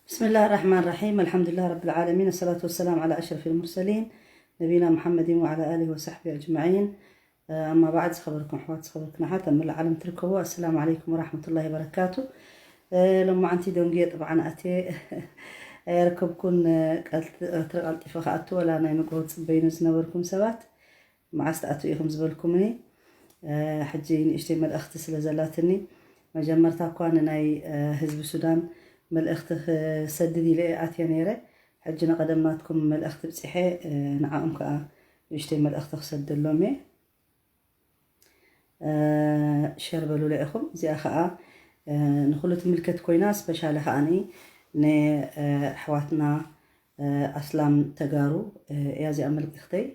بسم الله الرحمن الرحيم. الحمد لله رب العالمين. الصلاة والسلام على أشرف المرسلين نبينا محمد وعلى آله وصحبه أجمعين. أما بعد، ዝኸበርኩም ኣሕዋት፣ ዝኸበርኩም ኣሓት ኣብ መላእ ዓለም ትርከቡ፣ ኣሰላሙ ዓለይኩም ወራሕመቱላሂ ወበረካቱ። ሎማዓንቲ ደንጉየ ጥብዓን ኣትየ ኣይረከብኩን። ቀልጢፈ ክኣቱ ወላ ናይ ንግሆ ትጽበዩኒ ዝነበርኩም ሰባት፣ መዓስ ትኣትዉ ኢኹም ዝበልኩምኒ። ሕጂ ንእሽተይ መልእኽቲ ስለ ዘላትኒ፣ መጀመርታ እኳ ንናይ ህዝቢ ሱዳን መልእኽቲ ክሰድድ ኢለ እየ ኣትየ ነይረ። ሕጂ ንቐደም ናትኩም መልእኽቲ ብጺሐ፣ ንዓኦም ከኣ ንእሽተይ መልእኽቲ ክሰደሎም እየ። ሸር በሉለ ኢኹም። እዚኣ ከኣ ንኹሉ ትምልከት ኮይና፣ ስፔሻሊ ከኣ ንኣሕዋትና ኣስላም ተጋሩ እያ እዚኣ መልእኽተይ።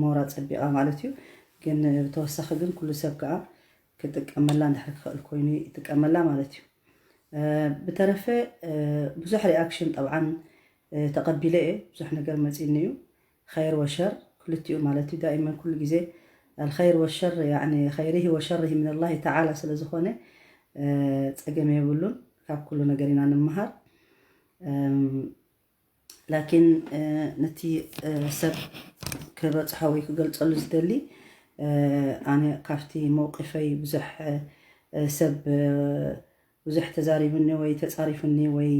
ሞራ ጸቢቓ ማለት እዩ። ግን ብተወሳኺ ግን ኩሉ ሰብ ከኣ ክጥቀመላ እንድሕር ክኽእል ኮይኑ ይጥቀመላ ማለት እዩ። ብተረፈ ብዙሕ ሪኣክሽን ጠብዓን ተቐቢለ እየ። ብዙሕ ነገር መጺኒ እዩ። ኸይር ወሸር ክልቲኡ ማለት እዩ። ዳኢመን ኩሉ ግዜ الخير والشر، يعني خيره وشره من الله تعالى ስለ ዝኾነ ጸገም የብሉን። ካብ ኩሉ ነገር ኢና ንምሃር። ላኪን ነቲ ሰብ ክበጽሖ ወይ ክገልጸሉ ዝደሊ፣ ኣነ ካብቲ መውቅፈይ ብዙሕ ሰብ ብዙሕ ተዛሪቡኒ ወይ ተጻሪፉኒ ወይ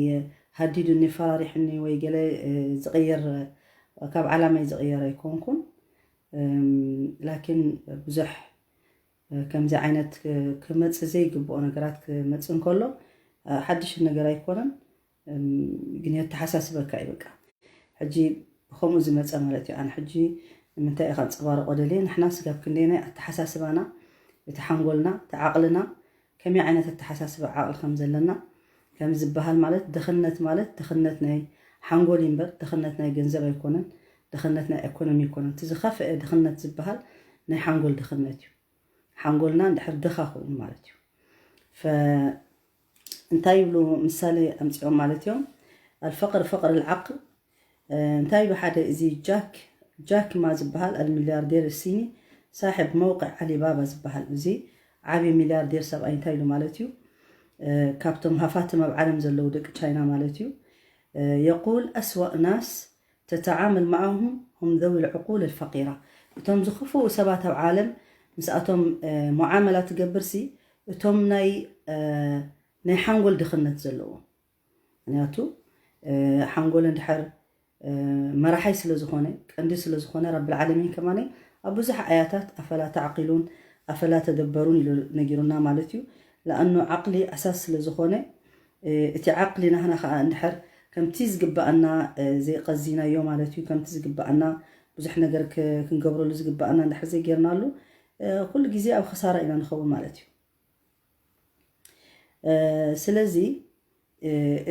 ሃዲዱኒ፣ ፈራሪሑኒ ወይ ገለ ዝቕየር፣ ካብ ዓላማይ ዝቕየር ኣይኮንኩን። ላኪን ብዙሕ ከምዚ ዓይነት ክመጽእ ዘይግብኦ ነገራት ክመጽእ እንከሎ ሓድሽ ነገር ኣይኮነን። ግን የተሓሳስበካ እዩ በቃ። ሕጂ ብኸምኡ ዝመጸ ማለት እዩ። ኣነ ሕጂ ንምንታይ ኢኻ ኣንጸባርቆ ደልየ? ንሕና ስጋብ ክንደየናይ ኣተሓሳስባና፣ እቲ ሓንጎልና፣ እቲ ዓቕልና፣ ከመይ ዓይነት ኣተሓሳስባ ዓቕሊ ከም ዘለና፣ ከም ዝበሃል ማለት ድኽነት ማለት ድኽነት ናይ ሓንጎል እዩ እምበር ድኽነት ናይ ገንዘብ ኣይኮነን፣ ድኽነት ናይ ኢኮኖሚ ኣይኮነን። እቲ ዝኸፍአ ድኽነት ዝበሃል ናይ ሓንጎል ድኽነት እዩ። ሓንጎልና እንድሕር ድኻ ኮይኑ ማለት እዩ። ፈ-፣ እንታይ ይብሉ ምሳሌ ኣምጺኦም ማለት እዮም። الفقر فقر العقل። እንታይ ይብሉ ሓደ እዚ ጃክ፣ ጃክ ማ ዝበሃል ኣልሚልያርዴር ሲኒ ሳሕብ መውቅዕ ዓሊባባ ዝበሃል እዚ ዓብዪ ሚልያርዴር ሰብኣይ እንታይ ኢሉ ማለት እዩ። ካብቶም ሃፋትም ኣብ ዓለም ዘለዉ ደቂ ቻይና ማለት እዩ። የቁል ኣስዋእ ናስ ተተዓመል መዓሁም ሁም ዘዊ ልዕቁል ልፈቂራ። እቶም ዝኽፍኡ ሰባት ኣብ ዓለም ምስኣቶም ሙዓመላ ትገብርሲ እቶም ናይ ናይ ሓንጎል ድኽነት ዘለዎም። ምክንያቱ ሓንጎል እንድሕር መራሓይ ስለ ዝኾነ፣ ቀንዲ ስለ ዝኾነ፣ ረብል ዓለሚን ከማነ ኣብ ብዙሕ ኣያታት ኣፈላ ተዕቂሉን ኣፈላ ተደበሩን ኢሉ ነጊሩና ማለት እዩ። ለኣኑ ዓቅሊ ኣሳስ ስለ ዝኾነ፣ እቲ ዓቅሊ ናህና ከዓ እንድሕር ከምቲ ዝግባኣና ዘይቀዚናዮ ማለት እዩ፣ ከምቲ ዝግባኣና ብዙሕ ነገር ክንገብረሉ ዝግባኣና እንድሕር ዘይጌርናሉ፣ ኩሉ ግዜ ኣብ ክሳራ ኢና ንኸውን ማለት እዩ። ስለዚ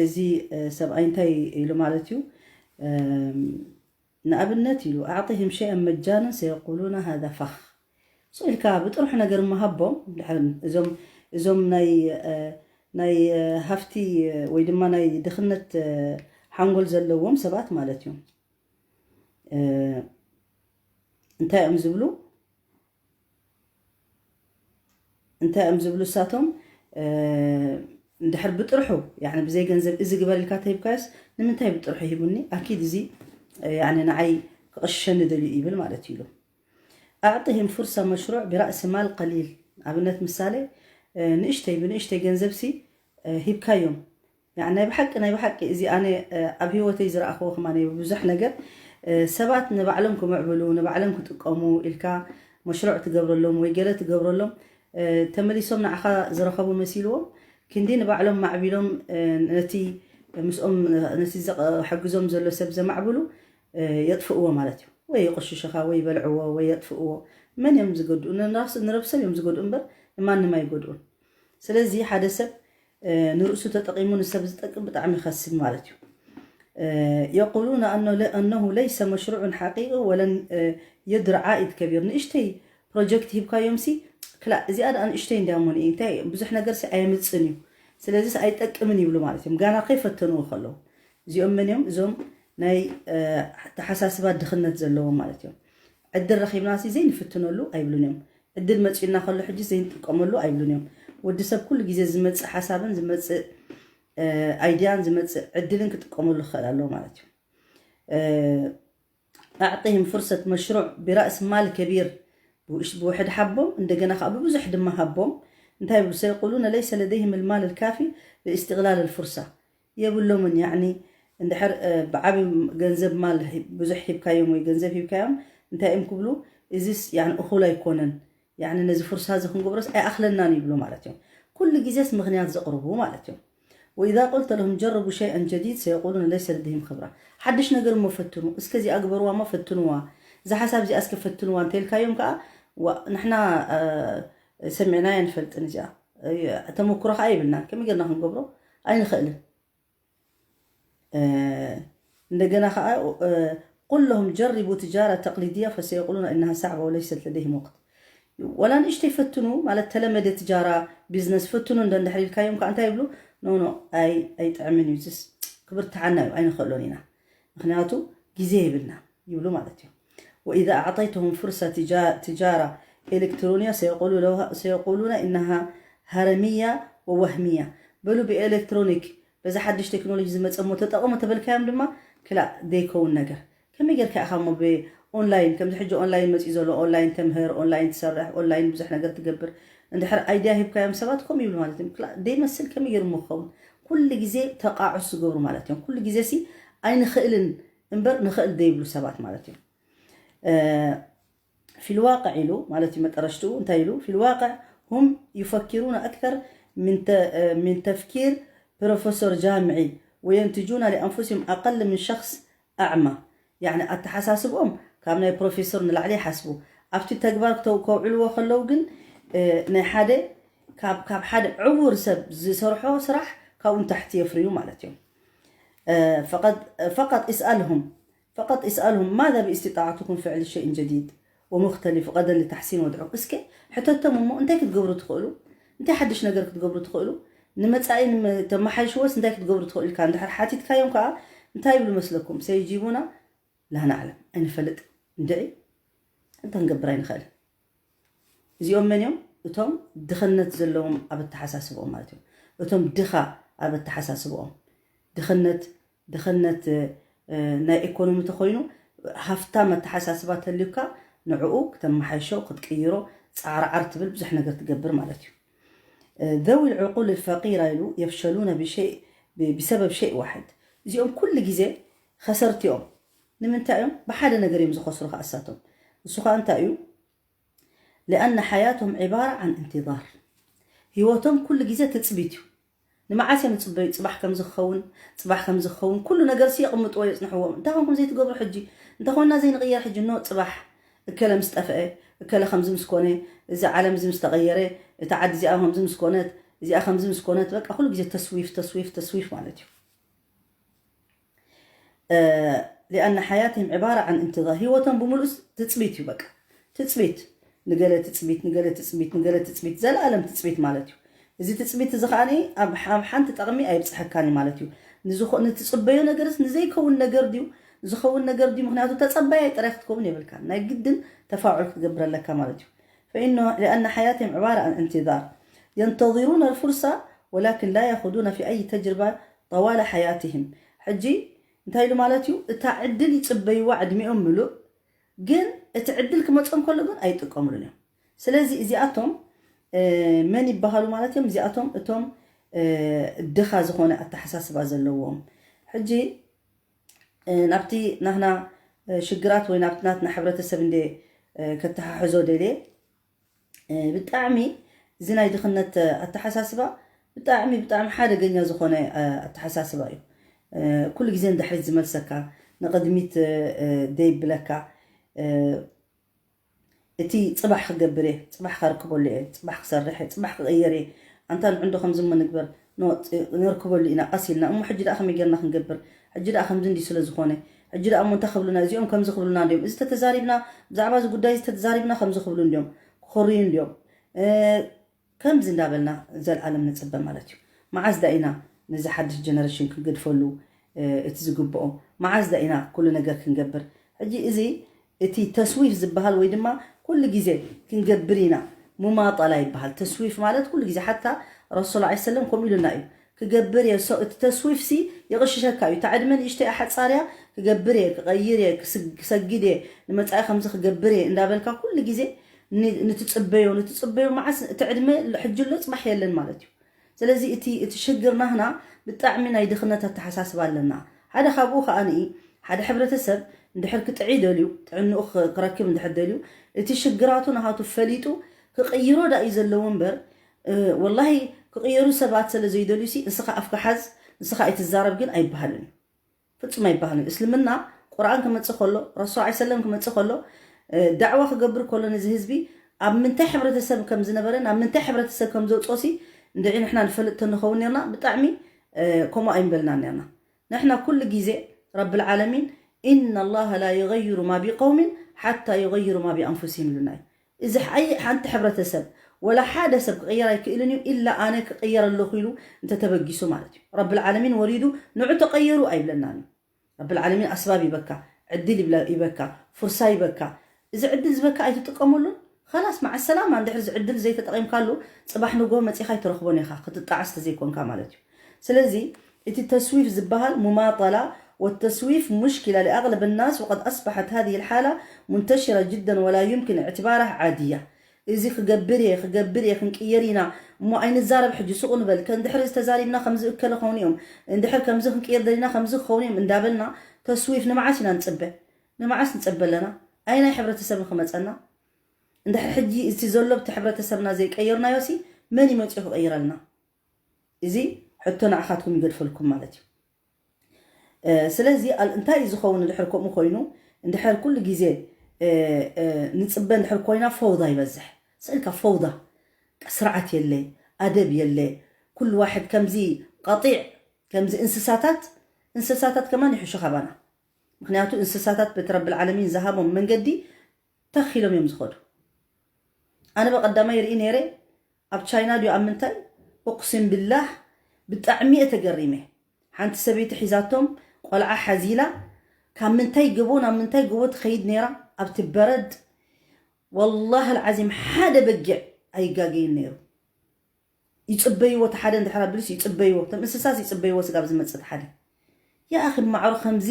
እዚ ሰብኣይ እንታይ ኢሉ ማለት እዩ? ንኣብነት ኢሉ ኣዕጢህም ሸይኣን መጃንን ሰየቁሉና ሃዛ ፈኽ። ስቕ ኢልካ ብጥርሑ ነገር ምሃቦም። ድሕር እዞም እዞም ናይ ናይ ሃፍቲ ወይ ድማ ናይ ድኽነት ሓንጎል ዘለዎም ሰባት ማለት እዮም። እንታይ እዮም ዝብሉ? እንታይ እዮም ዝብሉ እሳቶም? እንድሕር ብጥርሑ፣ ያኒ ብዘይ ገንዘብ እዚ ግበር ኢልካ ተሂብካዮስ፣ ንምንታይ ብጥርሑ ሂቡኒ? ኣኪድ እዚ፣ ያኒ ንዓይ ክቕሽሸኒ ደልዩ ይብል ማለት እዩ ኢሉ። ኣዕጥህም ፉርሳ መሽሩዕ ብራእሲ ማል ቀሊል። ኣብነት ምሳሌ፣ ንእሽተይ ብንእሽተይ ገንዘብሲ ሂብካዮም። ያኒ ናይ ብሓቂ፣ ናይ ብሓቂ እዚ ኣነ ኣብ ህይወተይ ዝረኣኽዎ ከማን እዩ። ብዙሕ ነገር ሰባት ንባዕሎም ክምዕብሉ፣ ንባዕሎም ክጥቀሙ ኢልካ መሽሩዕ ትገብረሎም ወይ ገለ ትገብረሎም፣ ተመሊሶም ንዓኻ ዝረኸቡ መሲልዎም፣ ክንዲ ንባዕሎም ማዕቢሎም ነቲ ምስኦም ነቲ ዘቕ-፣ ሕግዞም ዘሎ ሰብ ዘማዕብሉ የጥፍእዎ ማለት እዩ። ወይ ይቕሽሽኻ ወይ ይበልዕዎ ወይ የጥፍእዎ። መን እዮም ዝገድኡ? ንራስ-፣ ንረብሶም እዮም ዝገድኡ እምበር ንማንም ኣይጎድኡን። ስለዚ ሓደ ሰብ ንርእሱ ተጠቒሙ ንሰብ ዝጠቅም ብጣዕሚ ይኸስብ ማለት እዩ። የቁሉና ኣነ-፣ ኣነሁ ለይሰ መሽሩዑን ሓቂቂ ወለን የድር ዓኢድ ከቢር። ንእሽተይ ፕሮጀክት ሂብካዮምሲ፣ ክላእ እዚኣ ደኣ ንእሽተይ እንድያ እሞ ንኢ፣ እንታይ ብዙሕ ነገርሲ ኣየምጽን እዩ፣ ስለዚስ ኣይጠቅምን ይብሉ ማለት እዮም። ጋና ከይፈተንዎ ከለዉ። እዚኦም መን እዮም? እዞም ናይ ኣተሓሳስባ ድኽነት ዘለዎም ማለት እዮም። ዕድል ረኺብናሲ ዘይንፍትነሉ ኣይብሉን እዮም። ዕድል መጺኡና ከሎ ሕጂ ዘይንጥቀመሉ ኣይብሉን እዮም። ወዲ ሰብ ኩሉ ግዜ ዝመጽእ ሓሳብን ዝመጽእ ኣይድያን ዝመፅእ ዕድልን ክጥቀመሉ ክኽእል ኣለዎ ማለት እዩ። ኣዕጢህም ፍርሰት መሽሩዕ ብራእስ ማል ከቢር ብውሕድ ሓቦም እንደገና ከዓ ብብዙሕ ድማ ሃቦም እንታይ ይብሉ ሰይቁሉነ ለይሰ ለደይህም ልማል ልካፊ لاستغلال الفرصة የብሎምን ያኒ እንድሕር ብዓቢ ገንዘብ ማል ብዙሕ ሂብካዮም ወይ ገንዘብ ሂብካዮም እንታይ እዮም ክብሉ እዚስ እኹል ኣይኮነን ያኒ ነዚ ፍርሳ እዚ ክንገብሮስ ኣይኣኽለናን ይብሉ ማለት እዮም ኩሉ ግዜስ ምኽንያት ዘቕርቡ ማለት እዮም وإذا قلت لهم جربوا شيئا جديد سيقولون ليس لديهم خبرة ሓድሽ ነገር እሞ ፈትኑ እስከ እዚኣ ግበርዋ እሞ ፈትንዋ እዛ ሓሳብ እዚኣ እስከ ፈትንዋ እንተልካዮም ከዓ ንሕና ሰሚዕናያ ንፈልጥን እዚኣ ተመክሮ ከዓ ይብልናን ከመይ ጌርና ክንገብሮ ኣይንኽእልን እንደገና ከዓ قل لهم جربوا تجارة تقليدية فسيقولون إنها صعبة وليست لديهم وقت ወላ ንእሽተይ ፈትኑ ማለት ተለመደ ትጃራ ቢዝነስ ፈትኑ እንደ እንድሕር ኢልካዮም ከዓ እንታይ ይብሉ ኖ ኖ ኣይጥዕምን እዩ ዝስ ክብርትዓና እዩ ኣይንኽእሎን ኢና ምክንያቱ ግዜ ይብልና ይብሉ ማለት እዩ وإذا أعطيتهم فرصة تجارة إلكترونية سيقولون إنها هرمية ووهمية በሉ ብኤሌክትሮኒክ በዚ ሓድሽ ቴክኖሎጂ ዝመፀ ሞ ተጠቐሙ ተበልካዮም ድማ ክላእ ዘይከውን ነገር ከመይ ጌርካ ኢኻ ሞ ብኦንላይን ከምዚ ሕጂ ኦንላይን መፂኡ ዘሎ ኦንላይን ተምህር ኦንላይን ትሰርሕ ኦንላይን ብዙሕ ነገር ትገብር እንድሕር ኣይድያ ሂብካዮም ሰባት ከምኡ ይብሉ ማለት እዮም ክላእ ዘይመስል ከመይ ገይሩ ሞ ክኸውን ኩሉ ግዜ ተቃዑስ ዝገብሩ ማለት እዮም ኩሉ ግዜ ሲ ኣይንኽእልን እምበር ንኽእል ዘይብሉ ሰባት ማለት እዮም في الواقع ኢሉ ማለት እዩ መጠረሽትኡ እንታይ ኢሉ في الواقع هم يفكرون أكثر من من تفكير بروفيسور جامعي وينتجون لأنفسهم أقل من شخص أعمى يعني ኣተሓሳስብኦም ካብ ናይ ፕሮፌሰር ንላዕሊ ይሓስቡ ኣብቲ ተግባር ከውዕልዎ ከለዉ ግን ናይ ሓደ ካብ ሓደ ዕውር ሰብ ዝሰርሖ ስራሕ ካብኡ ንታሕቲ የፍርዩ ማለት እዮም فقط اسألهم فقط اسألهم ماذا باستطاعتكم فعل شيء جديد ومختلف غدا لتحسين وضعكم እስከ ሕተቶም እሞ እንታይ ክትገብሩ ትኽእሉ እንታይ ሓድሽ ነገር ክትገብሩ ትኽእሉ ንመጻኢ ተመሓይሽዎስ እንታይ ክትገብሩ ትኽእሉ ኢልካ እንድሕር ሓቲትካዮም ከዓ እንታይ ይብሉ መስለኩም سيجيبون لا نعلم ኣይንፈልጥ እንድዒ እንታይ ክንገብር ኣይንኽእልን እዚኦም መን እዮም እቶም ድኽነት ዘለዎም ኣብ ኣተሓሳስብኦም ማለት እዮም እቶም ድኻ ኣብ ኣተሓሳስብኦም ድኽነት ድኽነት ናይ ኢኮኖሚ ተኮይኑ ሃፍታም ኣተሓሳስባ ተልዩካ ንዕኡ ክተመሓይሾ ክትቅይሮ ፃዕርዓር ትብል ብዙሕ ነገር ትገብር ማለት እዩ ذوي العقول الفقيرة ኢሉ يفشلون بشيء بسبب شيء واحد እዚኦም ኩሉ ግዜ ኸሰርቲኦም ንምንታይ እዮም ብሓደ ነገር እዮም ዝኸስሩ ከኣሳቶም እሱ ከዓ እንታይ እዩ لأن حياتهم عبارة عن انتظار ህይወቶም ኩሉ ግዜ ትፅቢት እዩ ንመዓስ እዮም ዝፅበዩ ፅባሕ ከም ዝኸውን ፅባሕ ከም ዝኸውን ኩሉ ነገር ሲ የቕምጥዎ የፅንሕዎም እንታይ ኮንኩም ዘይትገብሩ ሕጂ እንተኾንና ዘይንቕየር ሕጂ ኖ ፅባሕ እከለ ምስ ጠፍአ እከለ ከምዚ ምስ ኮነ እዚ ዓለም እዚ ምስ ተቐየረ እታ ዓዲ እዚኣ ከምዚ ምስ ኮነት እዚኣ ከምዚ ምስ ኮነት በቃ ኩሉ ግዜ ተስዊፍ ተስዊፍ ተስዊፍ ማለት እዩ لأن حياتهم عبارة عن انتظار ህይወቶም ብምሉእ ትፅቢት እዩ በቃ ትፅቢት ንገለ ትፅቢት ንገለ ትፅቢት ንገለ ትፅቢት ዘለኣለም ትፅቢት ማለት እዩ እዚ ትፅቢት እዚ ከዓ ኣብ ሓንቲ ጠቕሚ ኣይብፅሐካን ማለት እዩ ንትፅበዮ ነገርስ ንዘይከውን ነገር ድዩ ዝኸውን ነገር ድዩ ምክንያቱ ተፀባያይ ጥራይ ክትከውን የብልካ ናይ ግድን ተፋዑል ክትገብር ኣለካ ማለት እዩ فإنه لأن حياتهم عبارة عن انتظار ينتظرون الفرصة ولكن لا يخوضون في أي تجربة طوال حياتهم ሕጂ እንታይ ኢሉ ማለት እዩ እታ ዕድል ይፅበይዋ ዕድሚኦም ምሉእ ግን እቲ ዕድል ክመፆም ከሎ ግን ኣይጥቀምሉን እዮም ስለዚ እዚኣቶም መን ይበሃሉ ማለት እዮም እዚኣቶም እቶም ድኻ ዝኾነ ኣተሓሳስባ ዘለዎም ሕጂ ናብቲ ናህና ሽግራት ወይ ናብቲ ናትና ሕብረተሰብ እንደ ከተሓሕዞ ደልየ ብጣዕሚ እዚ ናይ ድኽነት ኣተሓሳስባ ብጣዕሚ ብጣዕሚ ሓደገኛ ዝኾነ ኣተሓሳስባ እዩ ኩሉ ግዜ ንድሕሪት ዝመልሰካ ንቕድሚት ደይብለካ እቲ ፅባሕ ክገብር እየ ፅባሕ ከርክበሉ እየ ፅባሕ ክሰርሕ እየ ፅባሕ ክቕየር እየ ኣንታ ንዕንዶ ከምዚ እሞ ንግበር ነርክበሉ ኢና ቀስ ኢልና እሞ ሕጂ ደኣ ከመይ ጌርና ክንገብር ሕጂ ደኣ ከምዚ እንዲ ስለ ዝኾነ ሕጂ ደኣ እሞ እንታይ ክብሉና እዚኦም ከምዚ ክብሉና እንዲዮም እዚ ተተዛሪብና ብዛዕባ እዚ ጉዳይ እዚ ተተዛሪብና ከምዚ ክብሉ እንዲዮም ክኾርዩ እንዲዮም ከምዚ እንዳበልና ዘልኣለም ንፅበ ማለት እዩ መዓዝ ዳ ኢና ነዚ ሓድሽ ጀነሬሽን ክንገድፈሉ እቲ ዝግብኦ መዓዝ ዳ ኢና ኩሉ ነገር ክንገብር ሕጂ እዚ እቲ ተስዊፍ ዝበሃል ወይ ድማ ኩሉ ግዜ ክንገብር ኢና ሙማጠላ ይበሃል ተስዊፍ ማለት ኩሉ ግዜ ሓታ ረሱል ላ ሰለም ከምኡ ኢሉና እዩ ክገብር እየ። So፣ እቲ ተስዊፍሲ የቕሽሸካ እዩ። እታ ዕድመ ንእሽተይ ሓጻርያ ክገብር እየ፣ ክቐይር እየ፣ ክስግ-፣ ክሰግድ እየ፣ ንመጻኢ ከምዚ ክገብር እየ እንዳበልካ ኩሉ ግዜ ን-፣ ንትጽበዮ፣ ንትጽበዮ መዓስ እቲ ዕድመ ሕጂ ኣሎ ጽባሕ የለን ማለት እዩ። ስለዚ እቲ፣ እቲ ሽግር ናህና ብጣዕሚ ናይ ድኽነት ኣተሓሳስባ ኣለና። ሓደ ካብኡ ከኣ ንኢ፣ ሓደ ሕብረተሰብ እንድሕር ክጥዒ ደልዩ፣ ጥዕንኡ ክ-፣ ክረክብ እንድሕር ደልዩ፣ እቲ ሽግራቱ ናሃቱ ፈሊጡ ክቕይሮ ዳ እዩ ዘለዎ እምበር፣ እ፣ ወላሂ ክቕየሩ ሰባት ስለ ዘይደልዩ ሲ፣ ንስኻ ኣፍካ ሓዝ፣ ንስኻ ኣይትዛረብ ግን ኣይበሃልን እዩ። ፍጹም ኣይበሃልን። እስልምና ቁርኣን ክመጽእ ከሎ፣ ረሱል ዓለይሂ ሰለም ክመጽእ ከሎ፣ እ፣ ዳዕዋ ክገብር ከሎ ነዚ ህዝቢ ኣብ ምንታይ ሕብረተሰብ ከም ዝነበረ፣ ናብ ምንታይ ሕብረተሰብ ከም ዘውጽኦ ሲ፣ እንድዒ ንሕና ንፈልጥ ተንኸውን ነርና፣ ብጣዕሚ፣ እ፣ ከምኡ ኣይምበልናን ነርና። ንሕና ኩሉ ግዜ ረብል ዓለሚን إن الله لا يغير ما بقوم حتى يغيروا ما بأنفسهم ኢሉና እዩ። እዚ ሓይ-፣ ሓንቲ ሕብረተሰብ ወላ ሓደ ሰብ ክቕየር ኣይክእልን እዩ፣ ኢላ ኣነ ክቕየር ኣለኹ ኢሉ እንተተበጊሱ ማለት እዩ። ረብል ዓለሚን ወሪዱ ንዑ ተቐየሩ ኣይብለናን እዩ። ረብል ዓለሚን ኣስባብ ይበካ፣ ዕድል ይብለ-፣ ይበካ፣ ፍርሳ ይበካ። እዚ ዕድል ዝበካ ኣይትጥቀመሉን፣ ኸላስ መዓ ሰላማ። እንድሕር እዚ ዕድል ዘይተጠቒምካሉ፣ ጽባሕ ንግሆ መጺኻ ኣይትረኽቦን ኢኻ፣ ክትጣዓስ ተዘይኮንካ ማለት እዩ። ስለዚ እቲ ተስዊፍ ዝበሃል ሙማጠላ፣ والتسويف مشكلة لأغلب الناس، وقد أصبحت هذه الحالة منتشرة جدا ولا يمكن اعتبارها عادية። እዚ ክገብር እየ፣ ክገብር እየ፣ ክንቅየር ኢና፣ እሞ ኣይንዛረብ ሕጂ፣ ሱቕ ንበል። ከ-፣ እንድሕር እዚ ተዛሪብና ከምዚ እከለ ኸውን እዮም፣ እንድሕር ከምዚ ክንቅየር ደሊና ከምዚ ክኸውን እዮም እንዳበልና ተስዊፍ ንመዓስ ኢና ንጽበ? ንመዓስ ንጽበ ኣለና? ኣየናይ ሕብረተሰብ ክመጸና? እንድሕር ሕጂ እቲ ዘሎ ብቲ ሕብረተሰብና ዘይቀየርናዮ ሲ መን ይመጽኡ ክቐይረልና? እዚ ሕቶ ንዓኻትኩም ይገድፈልኩም ማለት እዩ። እ፣ ስለዚ ኣል-፣ እንታይ እዩ ዝኸውን እንድሕር ከምኡ ኮይኑ? እንድሕር ኩሉ ግዜ፣ እ፣ እ፣ ንጽበ እንድሕር ኮይና ፈውዳ ይበዝሕ። ስእልካ ፈውዳ፣ ስርዓት የለ፣ ኣደብ የለ። ኩሉ ዋሕድ ከምዚ ቀጢዕ፣ ከምዚ እንስሳታት፣ እንስሳታት ከማን ይሕሹ ካባና። ምኽንያቱ እንስሳታት በቲ ረብል ዓለሚን ዝሃቦም መንገዲ ተኺሎም እዮም ዝኸዱ። ኣነ በቐዳማይ ርኢ ነይረ፣ ኣብ ቻይና ድዩ ኣብ ምንታይ፣ ኡቅሲም ቢላህ ብጣዕሚ እየ ተገሪመ። ሓንቲ ሰበይቲ ሒዛቶም፣ ቆልዓ ሓዚላ፣ ካብ ምንታይ ገቦ ናብ ምንታይ ገቦ ትኸይድ ነይራ፣ ኣብቲ በረድ። ወላሂ ኣልዓዚም ሓደ በጊዕ ኣይጋገይን ነይሩ። ይጽበይዎ፣ እቲ ሓደ እንድሕር ኣቢሉስ ይጽበይዎ፣ እቶም እንስሳስ ይጽበይዎ ስጋብ ዝመጽእ እቲ ሓደ። ያ ኣኺ ማዕሮ ከምዚ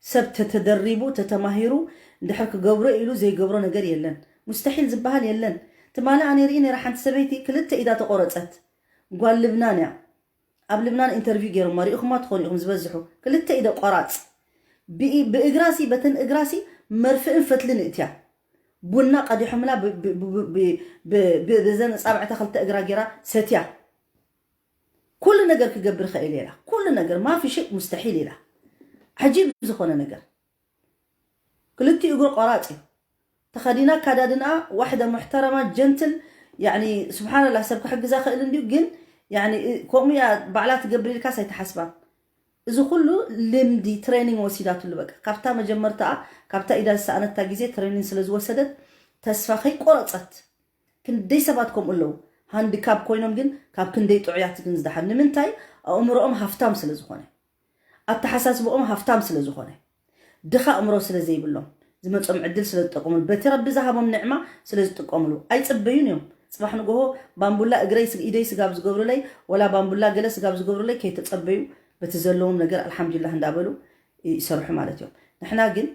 ሰብ ተተደሪቡ፣ ተተማሂሩ፣ እንድሕር ክገብሮ ኢሉ ዘይገብሮ ነገር የለን። ሙስተሒል ዝበሃል የለን። ትማሊ ኣነ ርኢ ነይረ ሓንቲ ሰበይቲ ክልተ ኢዳ ተቆረጸት። ጓል ልብናን እያ። ኣብ ልብናን ኢንተርቪው ገይሮማ፣ ሪኢኹማ ትኾኑ ኢኹም ዝበዝሑ። ክልተ ኢደ ቆራጽ። ብኢ-፣ ብእግራሲ፣ በተን እግራሲ መርፍእን ፈትልን እትያ። ቡና ቀዲሖምላ ብ-፣ ብ-፣ ብ-፣ ብ-፣ ብ-፣ ብ-፣ ብዘን ኣጻብዕታ ክልተ እግራ ገይራ ሰትያ። ኩሉ ነገር ክገብር ኽእል ኢላ። ኩሉ ነገር፣ ማፊ ሸይ ሙስተሒል ኢላ። ዓጂብ ዝኾነ ነገር። ክልቲኡ እግሩ ቆራጽ እዩ። ተኸዲና ኣካዳድንኣ ዋሕደ ሙሕተረማ፣ ጀንትል፣ ያኒ፣ ስብሓንላህ፣ ሰብ ክሕግዛ ኽእል እንድዩ፣ ግን፣ ያኒ፣ እ-፣ ከምኡ እያ ባዕላ ትገብር ኢልካስ ኣይትሓስባን። እዚ ኩሉ ልምዲ፣ ትሬኒንግ ወሲዳትሉ በቃ። ካብታ መጀመርታኣ፣ ካብታ ኢዳ ዝሰኣነታ ግዜ ትሬኒንግ ስለ ዝወሰደት፣ ተስፋ ከይቆረጸት። ክንደይ ሰባት ከምኡ ኣለዉ። ሃንዲካፕ ኮይኖም ግን ካብ ክንደይ ጥዑያት ግን ዝደሓን። ንምንታይ? ኣእምሮኦም ሃፍታም ስለ ዝኾነ። ኣተሓሳስባኦም ሃፍታም ስለ ዝኾነ። ድኻ ኣእምሮ ስለ ዘይብሎም። ዝመጾም ዕድል ስለ ዝጥቀሙሉ። በቲ ረቢ ዝሃቦም ንዕማ ስለ ዝጥቀሙሉ። ኣይጽበዩን እዮም። ጽባሕ ንግሆ ባምቡላ እግረይ ስግ-፣ ኢደይ ስጋብ ዝገብሩለይ፣ ወላ ባምቡላ ገለ ስጋብ ዝገብሩለይ ከይተጸበዩ በቲ ዘለዎም ነገር ኣልሓምዱሊላህ እንዳበሉ ይሰርሑ ማለት እዮም። ንሕና ግን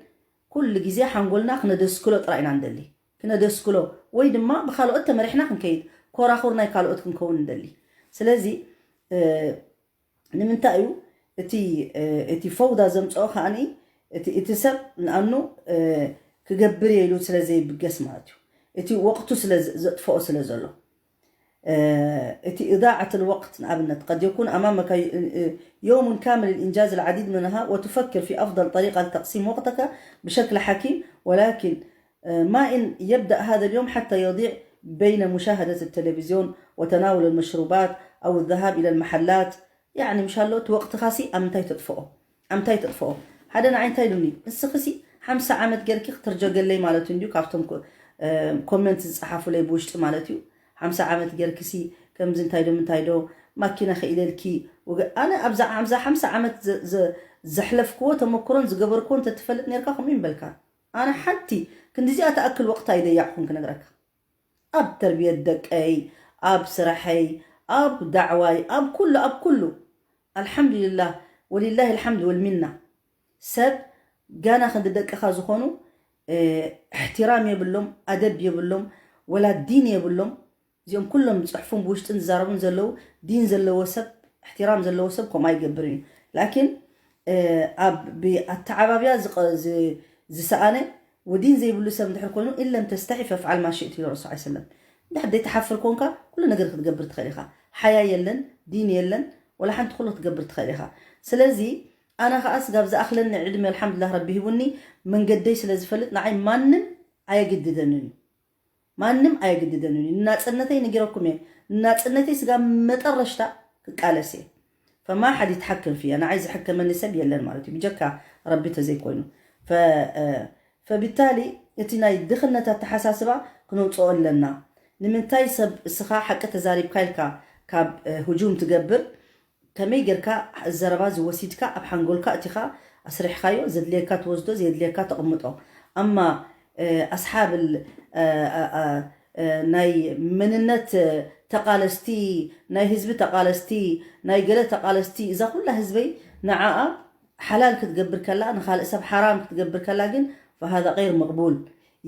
ኩሉ ግዜ ሓንጎልና ክነደስክሎ ጥራይ ኢና ንደሊ። ክነደስክሎ ወይ ድማ ብኻልኦት ተመሪሕና ክንከይድ፣ ኮራኹር ናይ ካልኦት ክንከውን ንደሊ። ስለዚ፣ እ፣ ንምንታይ እዩ እቲ፣ እ፣ እቲ ፈውዳ ዘምጽኦ ከኣኒ እቲ፣ እቲ ሰብ ንኣኑ፣ እ፣ ክገብር እየ ኢሉ ስለ ዘይብገስ ማለት እዩ። እቲ ወቕቱ ስለ ዘ-፣ ዘጥፍኦ ስለ ዘሎ። እ፣ እቲ إضاعة الوقت ንኣብነት قد يكون أمامك ي-، ي-، يوم كامل لإنجاز العديد منها وتفكر في أفضل طريقة لتقسيم وقتك بشكل حكيم، ولكن، እ፣ ما إن يبدأ هذا اليوم حتى يضيع بين مشاهدة التلفزيون وتناول المشروبات أو الذهاب إلى المحلات. ያኒ ምሻሎ እቲ ወቕትኻሲ ኣብ ምንታይ ተጥፍኦ? ኣብ ምንታይ ተጥፍኦ? ሓደ ንዓይ እንታይ ኢሉኒ፣ "ንስኽሲ ሓምሳ ዓመት ጌርኪ ክትርጀገለይ ማለት እንድዩ ካብቶም ኮ-፣ እ፣ ኮመንት ዝጸሓፉለይ ብውሽጢ ማለት እዩ። ሓምሳ ዓመት ጌርኪሲ ከምዚ እንታይ ዶ ምንታይ ዶ ማኪና ኸኢለልኪ?" ወገ-፣ ኣነ ኣብዛ፣ ኣብዛ ሓምሳ ዓመት ዘ-፣ ዘ-፣ ዘሕለፍክዎ ተመክሮን ዝገበርክዎ እንተትፈልጥ ኔርካ ከምኡ ይምበልካ። ኣነ ሓንቲ ክንዲዚኣ ትኣክል ወቕታ ኣይደያዕኹን ክነግረካ። ኣብ ተርብየት ደቀይ፣ ኣብ ስራሐይ፣ ኣብ ዳዕዋይ ኣብ ኩሉ ኣብ ኩሉ ኣልሓምዱሊላህ ወሊላህ ኣልሓምድ ወልሚና ሰብ ጋና ክንዲ ደቅኻ ዝኾኑ እሕትራም የብሎም፣ ኣደብ የብሎም፣ ወላ ዲን የብሎም። እዚኦም ኩሎም ዝፅሕፉን ብውሽጥን ዝዛረቡን ዘለዉ ዲን ዘለዎ ሰብ እሕትራም ዘለዎ ሰብ ከምኡ ኣይገብርን እዩ። ላኪን ኣብ ብኣተዓባብያ ዝሰኣነ ወዲን ዘይብሉ ሰብ እንድሕር ኮይኑ ኢለም ተስተሒ ፈፍዓል ማሽእት ኢሉ ረሱ ሰለም። እንድሕር ዘይትሓፍር ኮንካ ኩሉ ነገር ክትገብር ትኽእል ኢኻ። ሓያ የለን፣ ዲን የለን፣ ወላ ሓንቲ ኩሉ ክትገብር ትኽእል ኢኻ። ስለዚ ኣነ ከዓ ስጋብ ዝኣኽለኒ ዕድመ ኣልሓምዱላህ ረቢ ሂቡኒ መንገደይ ስለ ዝፈልጥ ንዓይ ማንም ኣየግድደንን እዩ። ማንም ኣየግድደንን እዩ። ንናፅነተይ ንጊረኩም እየ። ንናፅነተይ ስጋብ መጠረሽታ ክቃለስ እየ። ፈማ ሓድ ይትሓከም ፍያ ንዓይ ዝሕከመኒ ሰብ የለን ማለት እዩ ብጀካ ረቢ ተዘይኮይኑ። ፈ- እ፣ ፈቢታሊ እቲ ናይ ድኽነት ኣተሓሳስባ ክነውፅኦ ኣለና። ንምንታይ ሰብ እስኻ ሓቂ ተዛሪብካ ኢልካ ካብ እ፣ ህጁም ትገብር ከመይ ጌርካ ዘረባ ዝወሲድካ ኣብ ሓንጎልካ እቲኻ ኣስሪሕካዮ ዘድልየካ ትወስዶ ዘየድልየካ ተቕምጦ። ኣማ ኣስሓብ ናይ መንነት ተቓለስቲ ናይ ህዝቢ ተቓለስቲ ናይ ገለ ተቓለስቲ እዛ ኩላ ህዝበይ ንዓኣ ሓላል ክትገብር ከላ ንኻልእ ሰብ ሓራም ክትገብር ከላ ግን فهذا غير مقبول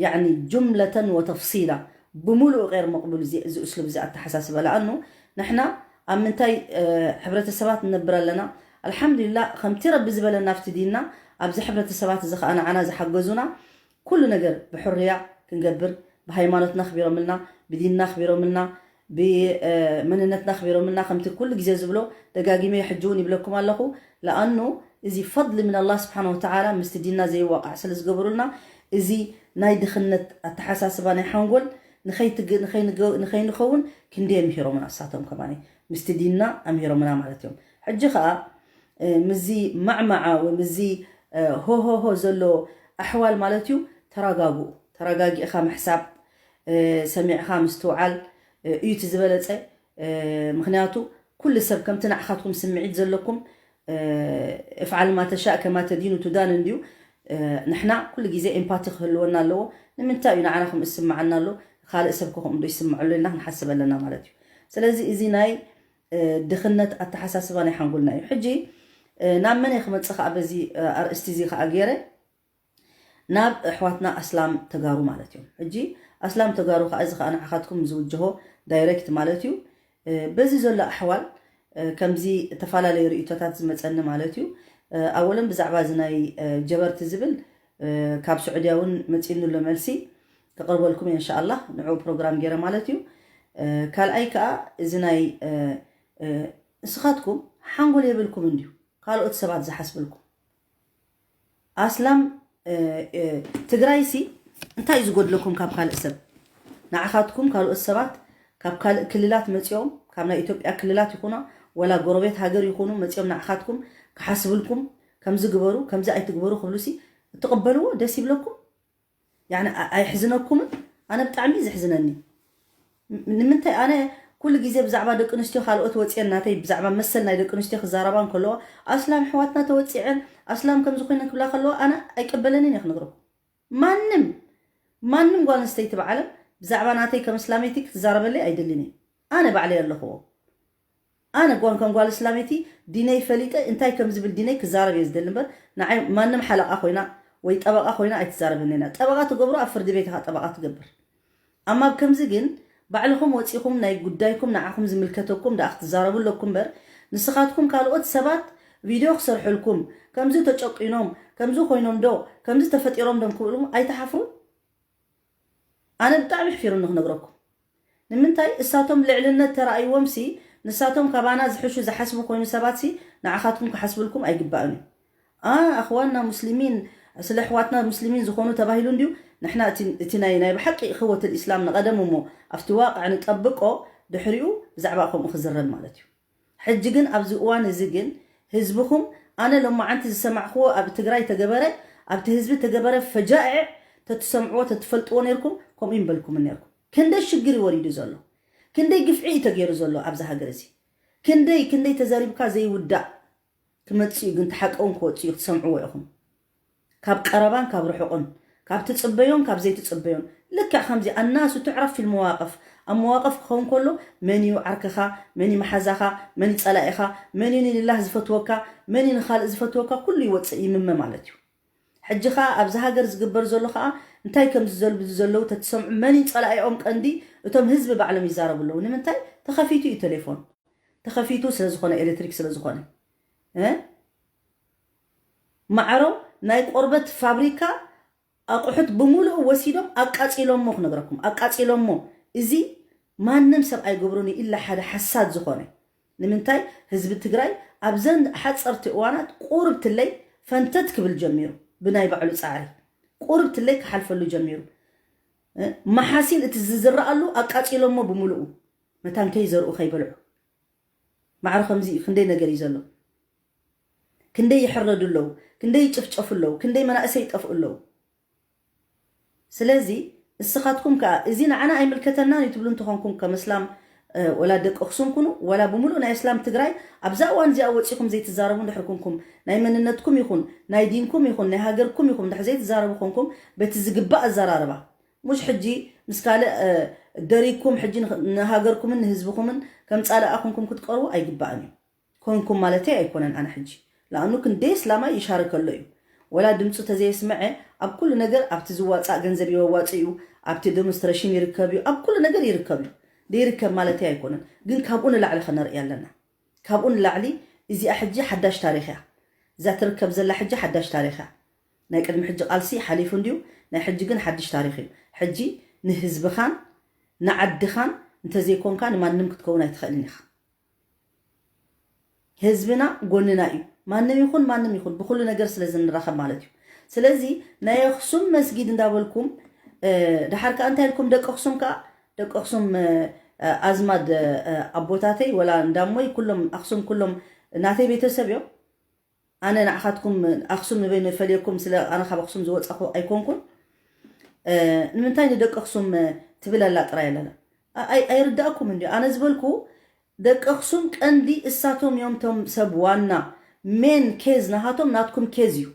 يعني جملة وتفصيلا ብምሉኡ غير مقبول እዚ እዚ اسلوب እዚ ኣተሓሳስባ ለኣኑ ንሕና ኣብ ምንታይ ሕብረተሰባት ንነብር ኣለና ኣልሓምዱሊላ ከምቲ ረቢ ዝበለና ኣብቲ ዲንና ኣብዚ ሕብረተሰባት እዚ ከዓ ንዓና ዝሓገዙና ኩሉ ነገር ብሕርያ ክንገብር ብሃይማኖትና ኣኽቢሮምልና ብዲንና ኣኽቢሮምልና ብመንነትና ኣኽቢሮምልና ከምቲ ኩሉ ግዜ ዝብሎ ደጋጊመ ሕጂ እውን ይብለኩም ኣለኹ ለኣኑ እዚ ፈضሊ ምን ኣላህ ስብሓን ወተዓላ ምስቲ ዲንና ዘይዋቃዕ ስለ ዝገበሩልና እዚ ናይ ድኽነት ኣተሓሳስባ ናይ ሓንጎል ንኸይንኸውን ክንደይ ምሂሮምና እሳቶም ከማኒ ምስቲ ዲንና ኣምሂሮምና ማለት እዮም ሕጂ ከዓ ምዚ ማዕማዓ ወይ ምዚ ሆሆሆ ዘሎ ኣሕዋል ማለት እዩ ተረጋጉ ተረጋጊእኻ ምሕሳብ ሰሚዕኻ ምስትውዓል እዩ እቲ ዝበለፀ ምክንያቱ ኩሉ ሰብ ከምቲ ንዓኻትኩም ስምዒት ዘለኩም افعل ما تشاء كما تدين تدان እንድዩ ንሕና ኩሉ ግዜ empathy ክህልወና ኣለዎ ንምንታይ እዩ ንዓና ከምኡ ዝስምዓና ኣሎ ካልእ ሰብ ከ ከምኡ ዶ ይስምዐሉ ኢልና ክንሓስብ ኣለና ማለት እዩ ስለዚ እዚ ናይ ድኽነት ኣተሓሳስባ ናይ ሓንጎልና እዩ ሕጂ ናብ መን ክመፅእ ከዓ በዚ ኣርእስቲ እዚ ከዓ ገይረ ናብ ኣሕዋትና ኣስላም ተጋሩ ማለት እዮም ሕጂ ኣስላም ተጋሩ ከዓ እዚ ከዓ ንዓኻትኩም ዝውጅሆ ዳይሬክት ማለት እዩ በዚ ዘሎ ኣሕዋል ከምዚ ዝተፈላለዩ ርእቶታት ዝመፀኒ ማለት እዩ ኣወለን ብዛዕባ እዚ ናይ ጀበርቲ ዝብል ካብ ስዑድያ እውን መፂእኒ ኣሎ መልሲ ከቕርበልኩም እየ እንሻኣላ ንዕኡ ፕሮግራም ገይረ ማለት እዩ ካልኣይ ከዓ እዚ ናይ ንስኻትኩም ሓንጎል የብልኩም እንድዩ ካልኦት ሰባት ዝሓስብልኩም ኣስላም ትግራይሲ እንታይ እዩ ዝጎድለኩም ካብ ካልእ ሰብ ንዓኻትኩም ካልኦት ሰባት ካብ ካልእ ክልላት መፂኦም ካብ ናይ ኢትዮጵያ ክልላት ይኹኑ ወላ ጎረቤት ሃገር ይኹኑ መፂኦም ንዓኻትኩም ክሓስብልኩም ከምዚ ግበሩ ከምዚ ኣይትግበሩ ክብሉሲ እትቕበልዎ ደስ ይብለኩም ኣይሕዝነኩምን ኣነ ብጣዕሚ ዘሕዝነኒ ንምንታይ ኣነ ኩሉ ግዜ ብዛዕባ ደቂ ኣንስትዮ ካልኦት ወፅየን ናተይ ብዛዕባ መሰል ናይ ደቂ ኣንስትዮ ክዛረባ እንከለዋ ኣስላም ኣሕዋትና ተወፂዐን ኣስላም ከም ዝኾነ ክብላ ከለዋ ኣነ ኣይቀበለንን እየ ክነግረኩም ማንም ማንም ጓል ኣንስተይቲ ብዓለም ብዛዕባ ናተይ ከም እስላመይቲ ክትዛረበለይ ኣይደልን እየ ኣነ ባዕለይ ኣለኽዎ ኣነ ጓን ከም ጓል እስላመይቲ ዲነይ ፈሊጠ እንታይ ከም ዝብል ዲነይ ክዛረብ እየ ዝደሊ እምበር ንዓይ ማንም ሓለቓ ኮይና ወይ ጠበቓ ኮይና ኣይትዛረበኒ እያ ጠበቓ ትገብሮ ኣብ ፍርዲ ቤት ኢኻ ጠበቓ ትገብር ኣማ ኣብ ከምዚ ግን ባዕልኹም ወፂኹም ናይ ጉዳይኩም ንዓኹም ዝምልከተኩም ደኣ ክትዛረቡ ኣለኩም እምበር ንስኻትኩም ካልኦት ሰባት ቪድዮ ክሰርሑልኩም ከምዚ ተጨቂኖም ከምዚ ኮይኖም ዶ ከምዚ ተፈጢሮም ዶም ክብልኩም ኣይትሓፍሩን ኣነ ብጣዕሚ ኣሕፊሩኒ ክነግረኩም ንምንታይ እሳቶም ልዕልነት ተራእይዎም ሲ ንሳቶም ካባና ዝሕሹ ዝሓስቡ ኮይኑ ሰባት ሲ ንዓኻትኩም ክሓስብልኩም ኣይግባእን እዩ ኣ ኣኽዋና ሙስሊሚን ስለ ኣሕዋትና ሙስሊሚን ዝኾኑ ተባሂሉ እንድዩ ንሕና እቲ ናይ ናይ ብሓቂ እኽወት ልእስላም ንቐደም እሞ ኣብቲ ዋቅዕ ንጠብቆ ድሕሪኡ ብዛዕባ ከምኡ ክዝረብ ማለት እዩ ሕጂ ግን ኣብዚ እዋን እዚ ግን ህዝብኹም ኣነ ሎማዓንቲ ዝሰማዕክዎ ኣብ ትግራይ ተገበረ ኣብቲ ህዝቢ ተገበረ ፈጃኤዕ ተትሰምዕዎ ተትፈልጥዎ ነርኩም ከምኡ ይንበልኩም ነርኩም ክንደይ ሽግር ይወሪዱ ዘሎ ክንደይ ግፍዒ እዩ ተገይሩ ዘሎ ኣብዚ ሃገር እዚ ክንደይ ክንደይ ተዘሪብካ ዘይውዳእ ክመፅእ እዩ ግን ተሓቀውን ክወፅእ እዩ ክትሰምዕዎ ኢኹም ካብ ቀረባን ካብ ርሑቕን ካብ ትፅበዮን ካብ ዘይትፅበዮን ልክዕ ከምዚ ኣናሱ ትዕረፍ ፊልም መዋቕፍ ኣብ መዋቕፍ ክኸውን ከሎ መን እዩ ዓርክኻ፣ መን እዩ መሓዛኻ፣ መን እዩ ጸላኢኻ፣ መን እዩ ንልላህ ዝፈትወካ፣ መን እዩ ንኻልእ ዝፈትወካ፣ ኩሉ ይወፅእ ይምመ ማለት እዩ። ሕጂ ኸኣ ኣብዚ ሃገር ዝግበር ዘሎ ኸኣ እንታይ ከም ዝዘልብዙ ዘለዉ ተትሰምዑ፣ መን እዩ ጸላኢኦም ቀንዲ? እቶም ህዝቢ ባዕሎም ይዛረቡ ኣለዉ። ንምንታይ? ተኸፊቱ እዩ ቴሌፎን፣ ተኸፊቱ ስለ ዝኾነ፣ ኤሌክትሪክ ስለ ዝኾነ እ? ማዕሮ ናይ ቆርበት ፋብሪካ ኣቑሑት ብምሉኡ ወሲዶም ኣቃጺሎሞ፣ ክነግረኩም ኣቃጺሎሞ። እዚ ማንም ሰብ ኣይገብሮን እዩ ኢላ ሓደ ሓሳድ ዝኾነ። ንምንታይ? ህዝቢ ትግራይ ኣብዘን ሓፀርቲ እዋናት ቁርብትለይ ፈንተት ክብል ጀሚሩ፣ ብናይ ባዕሉ ፃዕሪ ቁርብትለይ ክሓልፈሉ ጀሚሩ። እ፣ መሓሲን እቲ ዝዝረኣሉ ኣቃፂሎሞ ብምሉኡ፣ መታን ከይዘርኡ ከይበልዑ። ማዕረ ከምዚ እዩ። ክንደይ ነገር እዩ ዘሎ። ክንደይ ይሕረዱ ኣለዉ፣ ክንደይ ይጭፍጨፉ ኣለዉ፣ ክንደይ መናእሰይ ይጠፍኡ ኣለዉ። ስለዚ እስኻትኩም ከኣ እዚ ንዓና ኣይምልከተናን እዩ ትብሉ እንተኾንኩም፣ ከም እስላም፣ እ፣ ወላ ደቂ ኣኽሱም ኩኑ፣ ወላ ብምሉእ ናይ እስላም ትግራይ፣ ኣብዛ እዋን እዚኣ ወጺኹም ዘይትዛረቡ እንድሕር ኩንኩም፣ ናይ መንነትኩም ይኹን ናይ ዲንኩም ይኹን ናይ ሃገርኩም ይኹን እንድሕር ዘይትዛረቡ ኮንኩም፣ በቲ ዝግባእ ኣዘራርባ፣ ሙሽ ሕጂ ምስ ካልእ፣ እ፣ ደሪግኩም ሕጂ ንኽ-፣ ንሃገርኩምን ንህዝብኹምን ከም ጻላኣ ኮንኩም ክትቀርቡ ኣይግባእን እዩ። ኮንኩም ማለተይ ኣይኮነን። ኣነ ሕጂ ለኣኑ ክንደይ እስላማይ ይሻረከሎ እዩ። ወላ ድምፁ ተዘየስመዐ ኣብ ኩሉ ነገር፣ ኣብቲ ዝዋፃእ ገንዘብ የዋፅእ እዩ፣ ኣብቲ ዴሞንስትሬሽን ይርከብ እዩ፣ ኣብ ኩሉ ነገር ይርከብ እዩ። ደይርከብ ማለተይ ኣይኮነን፣ ግን ካብኡ ንላዕሊ ከነርኢ ኣለና። ካብኡ ንላዕሊ እዚኣ ሕጂ ሓዳሽ ታሪኽ እያ። እዛ ትርከብ ዘላ ሕጂ ሓዳሽ ታሪኽ እያ። ናይ ቅድሚ ሕጂ ቃልሲ ሓሊፉ እንድዩ፣ ናይ ሕጂ ግን ሓድሽ ታሪኽ እዩ። ሕጂ ንህዝብኻን ንዓድኻን እንተዘይኮንካ ንማንም ክትከውን ኣይትኽእልን ኢኻ። ህዝብና ጎንና እዩ። ማንም ይኹን ማንም ይኹን ብኩሉ ነገር ስለ ዝንራኸብ ማለት እዩ። ስለዚ ናይ ኣኽሱም መስጊድ እንዳበልኩም፣ እ፣ ደሓር ከኣ እንታይ ኢልኩም? ደቂ ኣኽሱም ከኣ፣ ደቂ ኣኽሱም፣ እ፣ ኣዝማድ፣ እ፣ ኣቦታተይ ወላ እንዳሞይ ኩሎም ኣኽሱም ኩሎም ናተይ ቤተሰብ እዮም። ኣነ ንዓኻትኩም ኣኽሱም ንበይኑ ይፈልየኩም፣ ስለ ኣነ ካብ ኣኽሱም ዝወጻኹ ኣይኮንኩን። እ፣ ንምንታይ ንደቂ ኣኽሱም፣ እ፣ ትብል ኣላ ጥራይ ኣለና? ኣ-፣ ኣይ-፣ ኣይርዳእኩም እንድዩ። ኣነ ዝበልኩ ደቂ ኣኽሱም ቀንዲ እሳቶም እዮም፣ ቶም ሰብ ዋና ሜን ኬዝ ናሃቶም ናትኩም ኬዝ እዩ።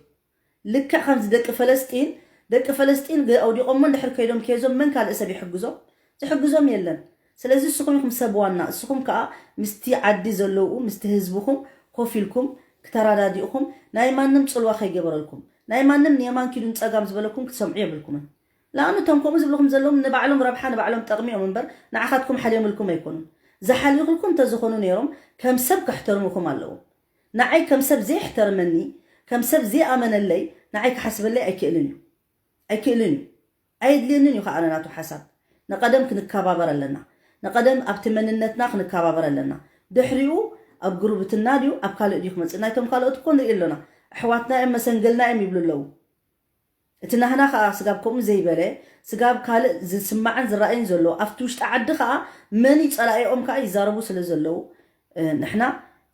ልክዕ ከምዚ ደቂ ፈለስጢን፣ ደቂ ፈለስጢን ገ-፣ ኣውዲቖሞ እንድሕር ከይዶም ኬዞም መን ካልእ ሰብ ይሕግዞም? ዝሕግዞም የለን። ስለዚ እስኹም ኢኹም ሰብ ዋና። እስኹም ከኣ ምስቲ ዓዲ ዘለዉ፣ ምስቲ ህዝብኹም ኮፍ ኢልኩም ክተረዳዲእኹም፣ ናይ ማንም ጽልዋ ከይገበረልኩም፣ ናይ ማንም ንየማን ኪዱ ንጸጋም ዝበለኩም ክትሰምዑ የብልኩምን። ለኣኑ እቶም ከምኡ ዝብልኹም ዘለዉ ንባዕሎም ረብሓ፣ ንባዕሎም ጠቕሚ እዮም እምበር ንዓኻትኩም ሓልዮምልኩም ኣይኮኑን። ዝሓልዩኹልኩም እንተዝኾኑ ነይሮም ከም ሰብ ከሕተርሙኹም ኣለዎም። ንዓይ ከም ሰብ ዘየሕተርመኒ፣ ከም ሰብ ዘይኣመነለይ ንዓይ ክሓስበለይ ኣይክእልን እዩ። ኣይክእልን እዩ። ኣየድልየንን እዩ ከዓ ናቱ ሓሳብ። ንቐደም ክንከባበር ኣለና። ንቐደም ኣብቲ መንነትና ክንከባበር ኣለና። ድሕሪኡ ኣብ ጉርብትና ድዩ ኣብ ካልእ ድዩ ክመፅእ? ናይቶም ካልኦት እኮ ንርኢ ኣለና። ኣሕዋትና እዮም መሰንገልና እዮም ይብሉ ኣለዉ። እቲ ናህና ከዓ ስጋብ ከምኡ ዘይበለ፣ ስጋብ ካልእ ዝስማዕን ዝረኣይን ዘሎ፣ ኣብቲ ውሽጢ ዓዲ ከዓ መን እዩ ፀላኢኦም ከዓ ይዛረቡ ስለ ዘለዉ፣ እ፣ ንሕና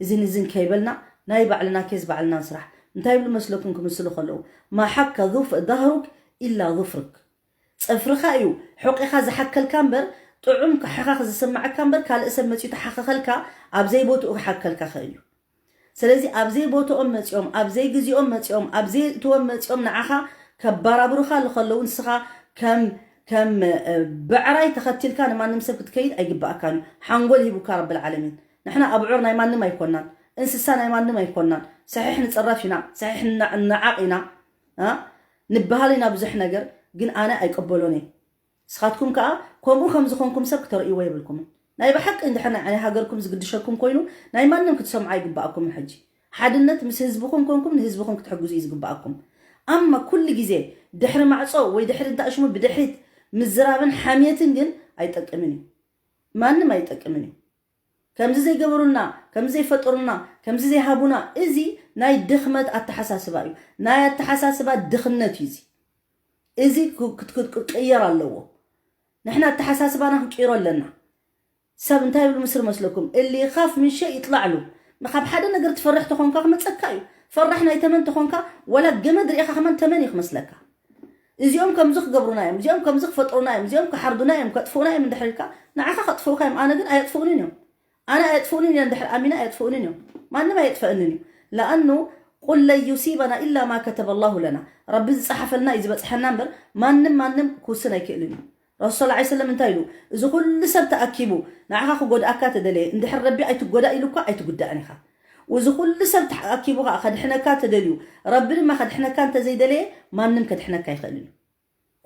እዝን እዝን ከይበልና ናይ ባዕልና ኬዝ ባዕልና ንስራሕ። እንታይ ይብሉ መስለኩም ክምስሉ ከለዉ? "ማ ሓከ ظف-፣ ظهرك إلا ظفرك." ፀፍርኻ እዩ ሑቂኻ ዝሓከልካ እምበር፣ ጥዑም ክሕኻኽ ዝስማዓካ እምበር፣ ካልእ ሰብ መፂኡ ተሓኸኸልካ ኣብ ዘይቦትኡ ክሓከልካ ክእል እዩ። ስለዚ ኣብ ዘይቦትኦም መፂኦም፣ ኣብ ዘይግዜኦም መፂኦም፣ ኣብ ዘይእትዎም መፂኦም ንዓኻ ከባራብሩኻ ከለዉ ንስኻ ከም፣ ከም፣ እ፣ ብዕራይ ተኸቲልካ ንማንም ሰብ ክትከይድ ኣይግባኣካን እዩ። ሓንጎል ሂቡካ ረብል ዓለሚን። ንሕና ኣብዑር ናይ ማንም ኣይኮናን፣ እንስሳ ናይ ማንም ኣይኮናን። ሰሒሕ ንፅረፍ ኢና፣ ሰሒሕ ንና-፣ ንዓቕ ኢና፣ እ፣ ንበሃል ኢና ብዙሕ ነገር፣ ግን ኣነ ኣይቀበሎን እየ። ንስኻትኩም ከኣ ከምኡ ከም ዝኾንኩም ሰብ ክተርእይዎ የብልኩምን። ናይ ብሓቂ እንድሕር ናይ፣ ናይ ሃገርኩም ዝግድሸኩም ኮይኑ ናይ ማንም ክትሰምዑ ኣይግባኣኩምን። ሕጂ ሓድነት ምስ ህዝብኹም ኮንኩም ንህዝብኹም ክትሕግዙ እዩ ዝግባኣኩም። ኣማ ኩሉ ግዜ ድሕሪ ማዕጾ ወይ ድሕሪ እንዳ ሽሙ ብድሕሪት ምዝራብን ሓምየትን ግን ኣይጠቅምን እዩ። ማንም ኣይጠቅምን እዩ። ከምዚ ዘይገበሩልና፣ ከምዚ ዘይፈጠሩልና፣ ከምዚ ዘይሃቡና፣ እዚ ናይ ድኽመት ኣተሓሳስባ እዩ። ናይ ኣተሓሳስባ ድኽነት እዩ እዚ። እዚ ክ-፣ ክት-፣ ክት-፣ ክቅየር ኣለዎ። ንሕና ኣተሓሳስባና ክንቅይሮ ኣለና። ሰብ እንታይ ይብሉ ምስር መስለኩም? "እሊ ኻፍ ምን ሸይ ይጥላዕሉ።" ካብ ሓደ ነገር ትፈርሕ ተኾንካ ክመፀካ እዩ። ፈራሕ ናይ ተመን ተኾንካ፣ ወላ ገመድ ርኢኻ ከማን ተመን እዩ ክመስለካ። "እዚኦም ከምዚ ክገብሩና እዮም፣ እዚኦም ከምዚ ክፈጥሩና እዮም፣ እዚኦም ክሓርዱና እዮም፣ ከጥፍኡና እዮም" እንድሕር ኢልካ፣ ንዓኻ ከጥፍኡካ እዮም። ኣነ ግን ኣየጥፍኡንን እዮም። ኣነ ኣየጥፍኡንን እዮም፣ እንድሕር ኣሚነ ኣየጥፍኡንን እዮም። ማንም ኣየጥፍአንን እዩ። ለኣኑ "ቁል ለን ዩሲበና ኢላ ማ ከተበ ላሁ ለና።" ረቢ ዝፀሓፈልና እዩ ዝበፅሐና እምበር ማንም ማንም ክውስን ኣይክእልን እዩ። ረሱል ሰለላሁ ዐለይሂ ወሰለም እንታይ ኢሉ? እዚ ኩሉ ሰብ ተኣኪቡ ንዓኻ ክጎድኣካ ተደለየ፣ እንድሕር ረቢ ኣይትጎዳእ ኢሉ እኳ ኣይትጉዳእን ኢኻ። እዚ ኩሉ ሰብ ተኣኪቡ ከዓ ከድሕነካ ተደልዩ፣ ረቢ ድማ ከድሕነካ እንተዘይደለየ ማንም ከድሕነካ ኣይኽእልን እዩ።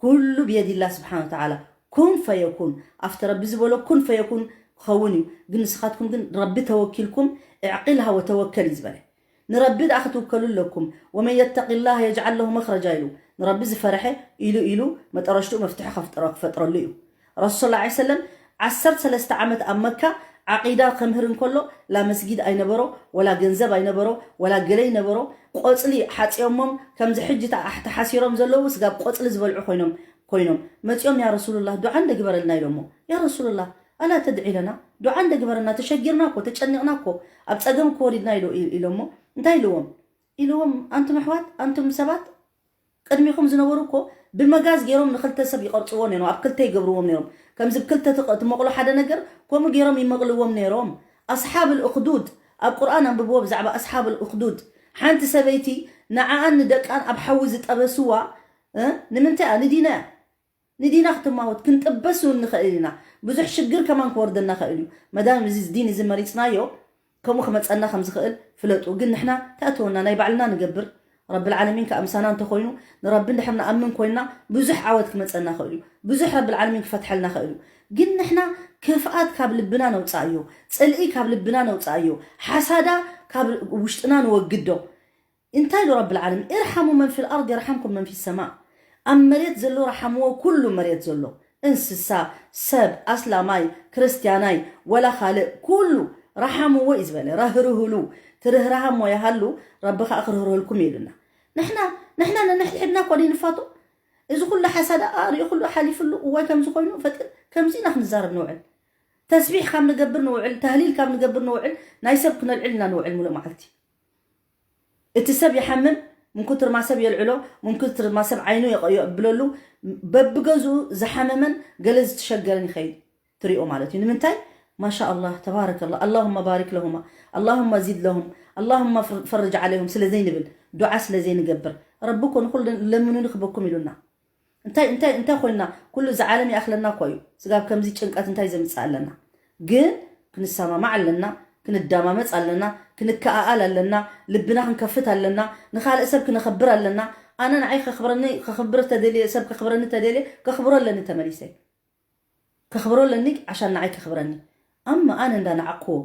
ኩሉ ብየዲላ ስብሓን ወተዓላ። ኩን ፈየኩን፣ ኣብቲ ረቢ ዝበሎ ኩን ፈየኩን ክኸውን እዩ። ግን ንስኻትኩም ግን ረቢ ተወኪልኩም፣ እዕቂልሃ ወተወከል እዩ ዝበለ። ንረቢ ደኣ ክትውከሉ ኣለኩም። ወመን የተቂ ላህ የጅዓል ለሁ መኽረጃ ኢሉ። ንረቢ ዝፈረሐ ኢሉ ኢሉ መጠረሽትኡ መፍትሒ ከፍጥሮ ክፈጥረሉ እዩ። ረሱል ሰለላሁ ዐለይሂ ወሰለም ዓሰርተ ሰለስተ ዓመት ኣብ መካ ዓቂዳ ከምህር እንከሎ ላ መስጊድ ኣይነበሮ፣ ወላ ገንዘብ ኣይነበሮ፣ ወላ ገለ ኣይነበሮ። ቆጽሊ ሓጺኦሞም ከምዚ ሕጂ ተሓሲሮም ዘለዉ ስጋብ ቆጽሊ ዝበልዑ ኮይኖም ኮይኖም መጺኦም ያ ረሱሉላህ ዱዓ እንደ ግበረልና ኢሎሞ። ያ ረሱሉላህ ኣላ ተድዒ ለና፣ ዱዓ እንደ ግበረና፣ ተሸጊርና እኮ፣ ተጨኒቕና እኮ፣ ኣብ ጸገም እኮ ወሪድና ኢሎ ኢሎሞ። እንታይ ኢልዎም? ኢልዎም ኣንቱም ኣሕዋት፣ ኣንቱም ሰባት ቅድሚኹም ዝነበሩ እኮ ብመጋዝ ገይሮም ንኽልተ ሰብ ይቐርጽዎ ነይሮም፣ ኣብ ክልተ ይገብርዎም ነይሮም። ከምዚ ብክልተ ትመቕሎ ሓደ ነገር ከምኡ ገይሮም ይመቕልዎም ነይሮም። ኣስሓብ ልእኽዱድ ኣብ ቁርኣን ኣንብብዎ ብዛዕባ ኣስሓብ ልእኽዱድ። ሓንቲ ሰበይቲ ንዓኣን ንደቃን ኣብ ሓዊ ዝጠበስዋ ንምንታይ እያ? ንዲና እያ። ንዲና ክትማወት ክንጥበስ እውን ንኽእል ኢና። ብዙሕ ሽግር ከማን ክወርደና ኽእል እዩ። መዳም እዚ ዲን እዚ መሪፅናዮ ከምኡ ክመፀና ከም ዝኽእል ፍለጡ። ግን ንሕና ተእተወና ናይ ባዕልና ንገብር። ረብል ዓለሚን ከዓ ምሳና እንተኮይኑ ንረቢ እንድሕር ንኣምን ኮይንና ብዙሕ ዓወት ክመፀና ኽእል እዩ። ብዙሕ ረብል ዓለሚን ክፈትሐልና ኽእል እዩ። ግን ንሕና ክፍኣት ካብ ልብና ነውፃእዮ፣ ፅልኢ ካብ ልብና ነውፃእዮ፣ ሓሳዳ ካብ ውሽጥና ንወግዶ። እንታይ ኢሉ ረብል ዓለሚን? ኢርሓሙ መን ፊል ኣርድ የርሓምኩም መን ፊ ሰማ። ኣብ መሬት ዘሎ ረሓምዎ ኩሉ መሬት ዘሎ እንስሳ፣ ሰብ፣ ኣስላማይ፣ ክርስትያናይ፣ ወላ ካልእ ኩሉ ረሓምዎ እዩ ዝበለ። ረህርህሉ ትርህራሃ እሞ ይሃሉ ረቢ ከዓ ክርህርህልኩም እዩ ኢሉና። ንሕና ንሕና ነንሕድሕድና እኮ ንፋቶ። እዚ ኩሉ ሓሳዳ ኣርእዩ ኩሉ ሓሊፍሉ እዋይ ከምዚ ኮይኑ ፈጢር ከምዚ ኢና ክንዛረብ ንውዕል። ተስቢሕ ካብ ንገብር ንውዕል፣ ተህሊል ካብ ንገብር ንውዕል፣ ናይ ሰብ ክነልዕል ኢና ንውዕል ሙሉእ መዓልቲ። እቲ ሰብ ይሓምም፣ ምንኩትርማ ሰብ የልዕሎ፣ ምንኩትርማ ሰብ ዓይኑ የብለሉ። በብገዝኡ ዝሓመመን ገለ ዝተሸገረን ይኸይድ ትሪኦ ማለት እዩ። ንምንታይ? ማሻ ኣላህ ተባረከላ ኣላሁማ ባሪክ ለሁማ ኣላሁማ ዚድ ለሁም ኣላሁማ ፈርጅ ዓለይሁም ስለ ዘይንብል፣ ዱዓ ስለ ዘይንገብር። ረቢ እኮ ንኩሉ ለምኑኒ ክበኩም ኢሉና። እንታይ እንታይ እንታይ ኮይና ኩሉ እዚ ዓለም ይኣኽለና እኮ እዩ። ስጋብ ከምዚ ጭንቀት እንታይ ዘምፅእ ኣለና? ግን ክንሰማማዕ ኣለና፣ ክንደማመፅ ኣለና፣ ክንከኣኣል ኣለና፣ ልብና ክንከፍት ኣለና፣ ንኻልእ ሰብ ክነኸብር ኣለና። ኣነ ንዓይ ከኽብረኒ ከኽብር ተደልየ ሰብ ከኽብረኒ ተደልየ ከኽብሮ ኣለኒ ተመሊሰ ከኽብሮ ኣለኒ ዓሻን ንዓይ ከኽብረኒ። ኣማ ኣነ እንዳናዓቅዎ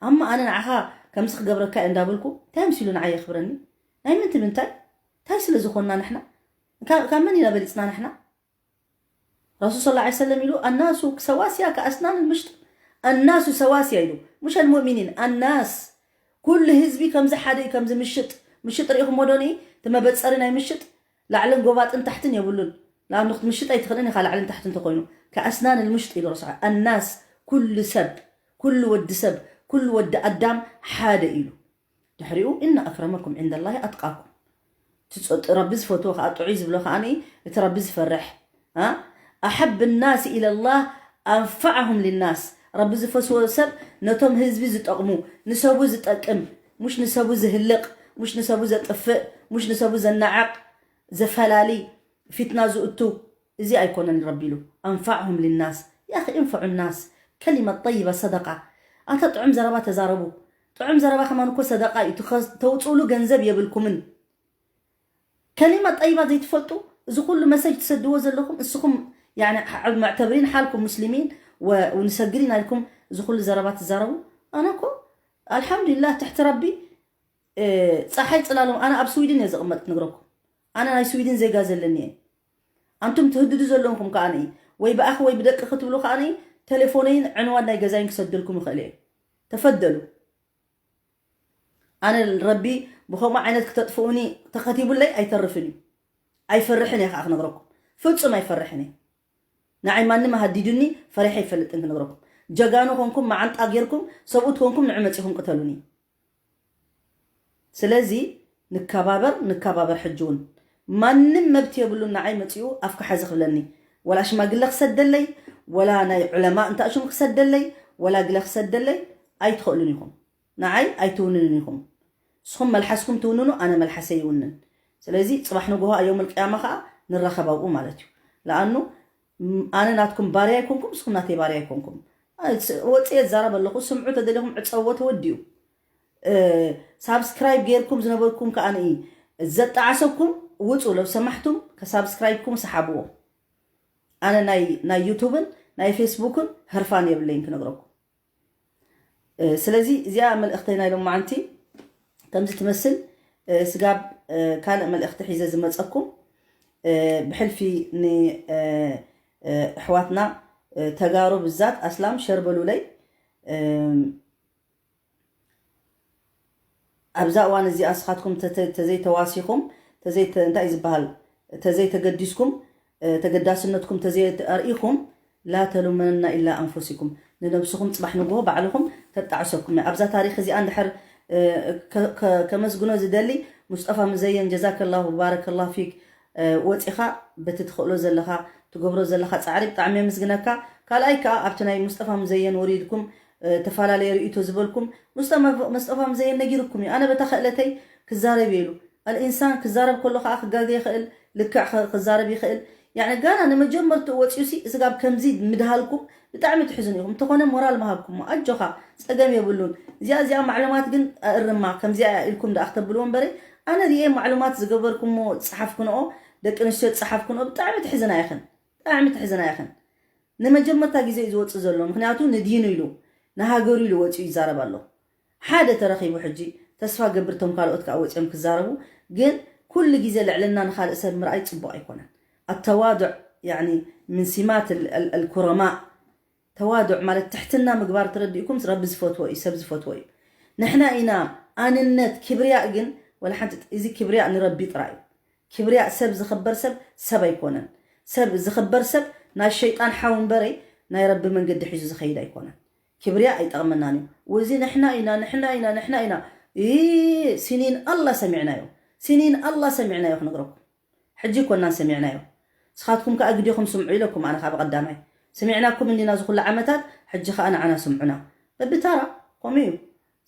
ኣማ ኣነ ንዓኻ ከምዚ ክገብረካ እየ እንዳበልኩ እንታይ ምሲሉ ንዓይ የኽብረኒ? ናይ ምንቲ ምንታይ እንታይ ስለ ዝኾንና ንሕና ካብ መን ኢና በሊፅና ንሕና? ረሱል ሰለላሁ ዐለይሂ ወሰለም ኢሉ ኣናሱ ሰዋስያ ከኣስናን ምሽጥ ኣናሱ ሰዋስያ ኢሉ ሙሽ ኣልሙእሚኒን ኣናስ ኩሉ ህዝቢ ከምዚ ሓደ እዩ ከምዚ ምሽጥ ምሽጥ ርኢኹም ሞዶኒ እቲ መበፀሪ ናይ ምሽጥ ላዕልን ጎባጥን ታሕትን የብሉን። ንኣብነት ምሽጥ ኣይትኽእልን ኢኻ ላዕልን ታሕትን ተኮይኑ ከኣስናን ምሽጥ ኢሉ ረሱል ኣናስ ኩሉ ሰብ ኩሉ ወዲ ሰብ ኩሉ ወዲ ኣዳም ሓደ ኢሉ ድሕሪኡ እና ኣክረመኩም ዕንደላሂ ኣትቃኩም እቲ ረቢ ዝፈትዎ ከዓ ጥዑይ ዝብሎ ከዓ እቲ ረቢ ዝፈርሕ ኣሐብ ናስ ኢለላህ ኣንፋዕሁም ሊናስ ረቢ ዝፈስዎ ሰብ ነቶም ህዝቢ ዝጠቕሙ ንሰቡ ዝጠቅም ሙሽ ንሰቡ ዝህልቕ ሙሽ ንሰቡ ዘጥፍእ ሙሽ ንሰቡ ዘናዕቕ ዘፈላሊ ፊትና ዝእቱ እዚ ኣይኮነን ረቢ ኢሉ ኣንፋዕሁም ሊናስ ያኺ እንፈዑ ናስ ከሊመት ጠይባ ሰደቃ ኣታ ጥዑም ዘረባ ተዛረቡ ጥዑም ዘረባ ከማን እኮ ሰደቃ እዩ ተውፅእሉ ገንዘብ የብልኩምን ከሊማ ጠይባ ዘይትፈልጡ እዚ ኩሉ መሰጅ ትሰድዎ ዘለኹም እስኹም መዕተብሪን ሓልኩም ሙስሊሚን ንሰግድ ኢና ኢልኩም እዚ ኩሉ ዘረባ ትዛረቡ ኣነ እኮ ኣልሓምዱሊላህ ትሕቲ ረቢ ፀሓይ ፅላሎም ኣነ ኣብ ስዊድን እየ ዝቕመጥ ክነግረኩም ኣነ ናይ ስዊድን ዜጋ ዘለኒ እየ ኣንቱም ትህድዱ ዘለኹም ከዓ ወይ ብኣኺ ወይ ብደቂ ክትብሉ ከዓ ተሌፎነይን ዕንዋን ናይ ገዛይን ክሰደልኩም ይኽእል እየ ተፈደሉ ኣነ ረቢ ብኸምኡ ዓይነት ክተጥፍኡኒ ተኸቲቡለይ ኣይተርፍን እዩ ኣይፈርሕን እየ ከዓ ክነግረኩም ፍፁም ኣይፈርሕን እየ ንዓይ ማንም ኣሃዲዱኒ ፈሪሐ ኣይፈልጥን ክነግረኩም ጀጋኑ ኮንኩም መዓንጣ ጌርኩም ሰብኡት ኮንኩም ንዕ መፂኹም ቅተሉኒ ስለዚ ንከባበር ንከባበር ሕጂ እውን ማንም መብት የብሉን ንዓይ መፂኡ ኣፍካ ሓዚ ክብለኒ ወላ ሽማግለ ክሰደለይ ወላ ናይ ዑለማ እንታሽም ክሰደለይ ወላ ግለ ክሰደለይ ኣይትኽእሉን ኢኹም ንዓይ ኣይትውንንን ኢኹም ንስኹም መልሓስኩም ትውንኑ ኣነ መልሓሰይ ይውንን ስለዚ ፅባሕ ንግሆ ኣዮም ልቅያማ ከዓ ንራኸብ ኣብኡ ማለት እዩ ለኣኑ ኣነ ናትኩም ባርያ ኣይኮንኩም፣ ንስኹም ናተይ ባርያ ኣይኮንኩም። ወፅየ ዛረብ ኣለኹ፣ ስምዑ ተደሊኹም ዕፀዎ፣ ተወዲኡ። ሳብስክራይብ ጌርኩም ዝነበርኩም ከኣ ዘጣዓሰኩም ውፁ፣ ለው ሰማሕቱም ከሳብስክራይብኩም ሰሓብዎ። ኣነ ናይ ዩቱብን ናይ ፌስቡክን ህርፋን የብለይን ክነግረኩም። ስለዚ እዚኣ መልእኽተይ ናይ ሎማዓንቲ ከምዚ ትመስል። ስጋብ ካልእ መልእኽቲ ሒዘ ዝመፀኩም፣ ብሕልፊ ንኣሕዋትና ተጋሩ ብዛት ኣስላም ሸር በሉለይ። ኣብዛ እዋን እዚኣ ንስኻትኩም ተዘይተዋሲኹም፣ እንታይ ዝበሃል፣ ተዘይተገዲስኩም፣ ተገዳስነትኩም ተዘይተርእኹም፣ ላ ተሉመና ኢላ ኣንፉሲኩም፣ ንነብስኹም ፅባሕ ንግሆ ባዕልኹም ተጣዕሰኩም እያ። ኣብዛ ታሪክ እዚኣ እንድሕር ከመስግኖ ዝደሊ፣ ሙስጠፋ ሙዘየን፣ ጀዛከላሁ ባረከላ ፊክ፣ ወፂኻ በቲ ትኽእሎ ዘለኻ፣ ትገብሮ ዘለኻ ፃዕሪ ብጣዕሚ የምዝግነካ። ካልኣይ ከዓ ኣብቲ ናይ ሙስጠፋ ሙዘየን ወሪድኩም ተፈላለየ ርእይቶ ዝበልኩም፣ ሙስጠፋ ሙዘየን ነጊርኩም እዩ። ኣነ በታ ክእለተይ ክዛረብ እየ ኢሉ። ኣልኢንሳን ክዛረብ ከሎ ከዓ ክጋገ ይኽእል፣ ልክዕ ክዛረብ ይኽእል። ያኒ ጋና ንመጀመርትኡ ወፂኡ ሲ ስጋብ ከምዚ ምድሃልኩም ብጣዕሚ ትሕዝኑ ኢኹም። እንተኾነ ሞራል ምሃብኩሞ፣ ኣጆኻ ፀገም የብሉን። እዚኣ እዚኣ ማዕሉማት ግን ኣእርማ፣ ከምዚኣ እያ ኢልኩም ደኣ ክተብልዎ እምበረ፣ ኣነ ሪኤ ማዕሉማት ዝገበርኩሞ ዝፀሓፍኩንኦ፣ ደቂ ኣንስትዮ ዝፀሓፍኩንኦ ብጣዕሚ ትሕዝና ኢኽን። ብጣዕሚ ትሕዝና ኢኽን። ንመጀመርታ ግዜ እዩ ዝወፅእ ዘሎ፣ ምክንያቱ ንዲኑ ኢሉ ንሃገሩ ኢሉ ወፂኡ ይዛረብ ኣሎ። ሓደ ተረኺቡ ሕጂ ተስፋ ገብር እቶም ካልኦት ከዓ ወፂኦም ክዛረቡ፣ ግን ኩሉ ግዜ ልዕልና ንካልእ ሰብ ምርኣይ ፅቡቅ ኣይኮነን። ኣተዋዱዕ ያኒ ምን ሲማት ኣልኩረማእ። ተዋዱዕ ማለት ትሕትና ምግባር ተረዲእኩም፣ ረቢ ዝፈትዎ እዩ፣ ሰብ ዝፈትዎ እዩ። ንሕና ኢና ኣንነት ክብርያእ ግን ወላ ሓንቲ፣ እዚ ክብርያእ ንረቢ ጥራይ እዩ። ክብርያእ ሰብ ዝኽበር ሰብ ሰብ ኣይኮነን። ሰብ ዝኽበር ሰብ ናይ ሸይጣን ሓው እምበረይ ናይ ረቢ መንገዲ ሒዙ ዝኸይድ ኣይኮነን። ክብርያእ ኣይጠቕመናን እዩ። እዚ ንሕና ኢና፣ ንሕና ኢና፣ ንሕና ኢና። ይ ሲኒን ኣላ ሰሚዕናዮ። ሲኒን ኣላ ሰሚዕናዮ ክነግረኩም። ሕጂ ኮናን ሰሚዕናዮ። ንስኻትኩም ከኣ ግዲኹም ስምዑ ኢለኩም ኣነ ካብ ቀዳማይ። ሰሚዕናኩም እንዲና ዝኹሉ ዓመታት፣ ሕጂ ከኣ ንዓና ስምዑና። በብታራ ከምኡ እዩ።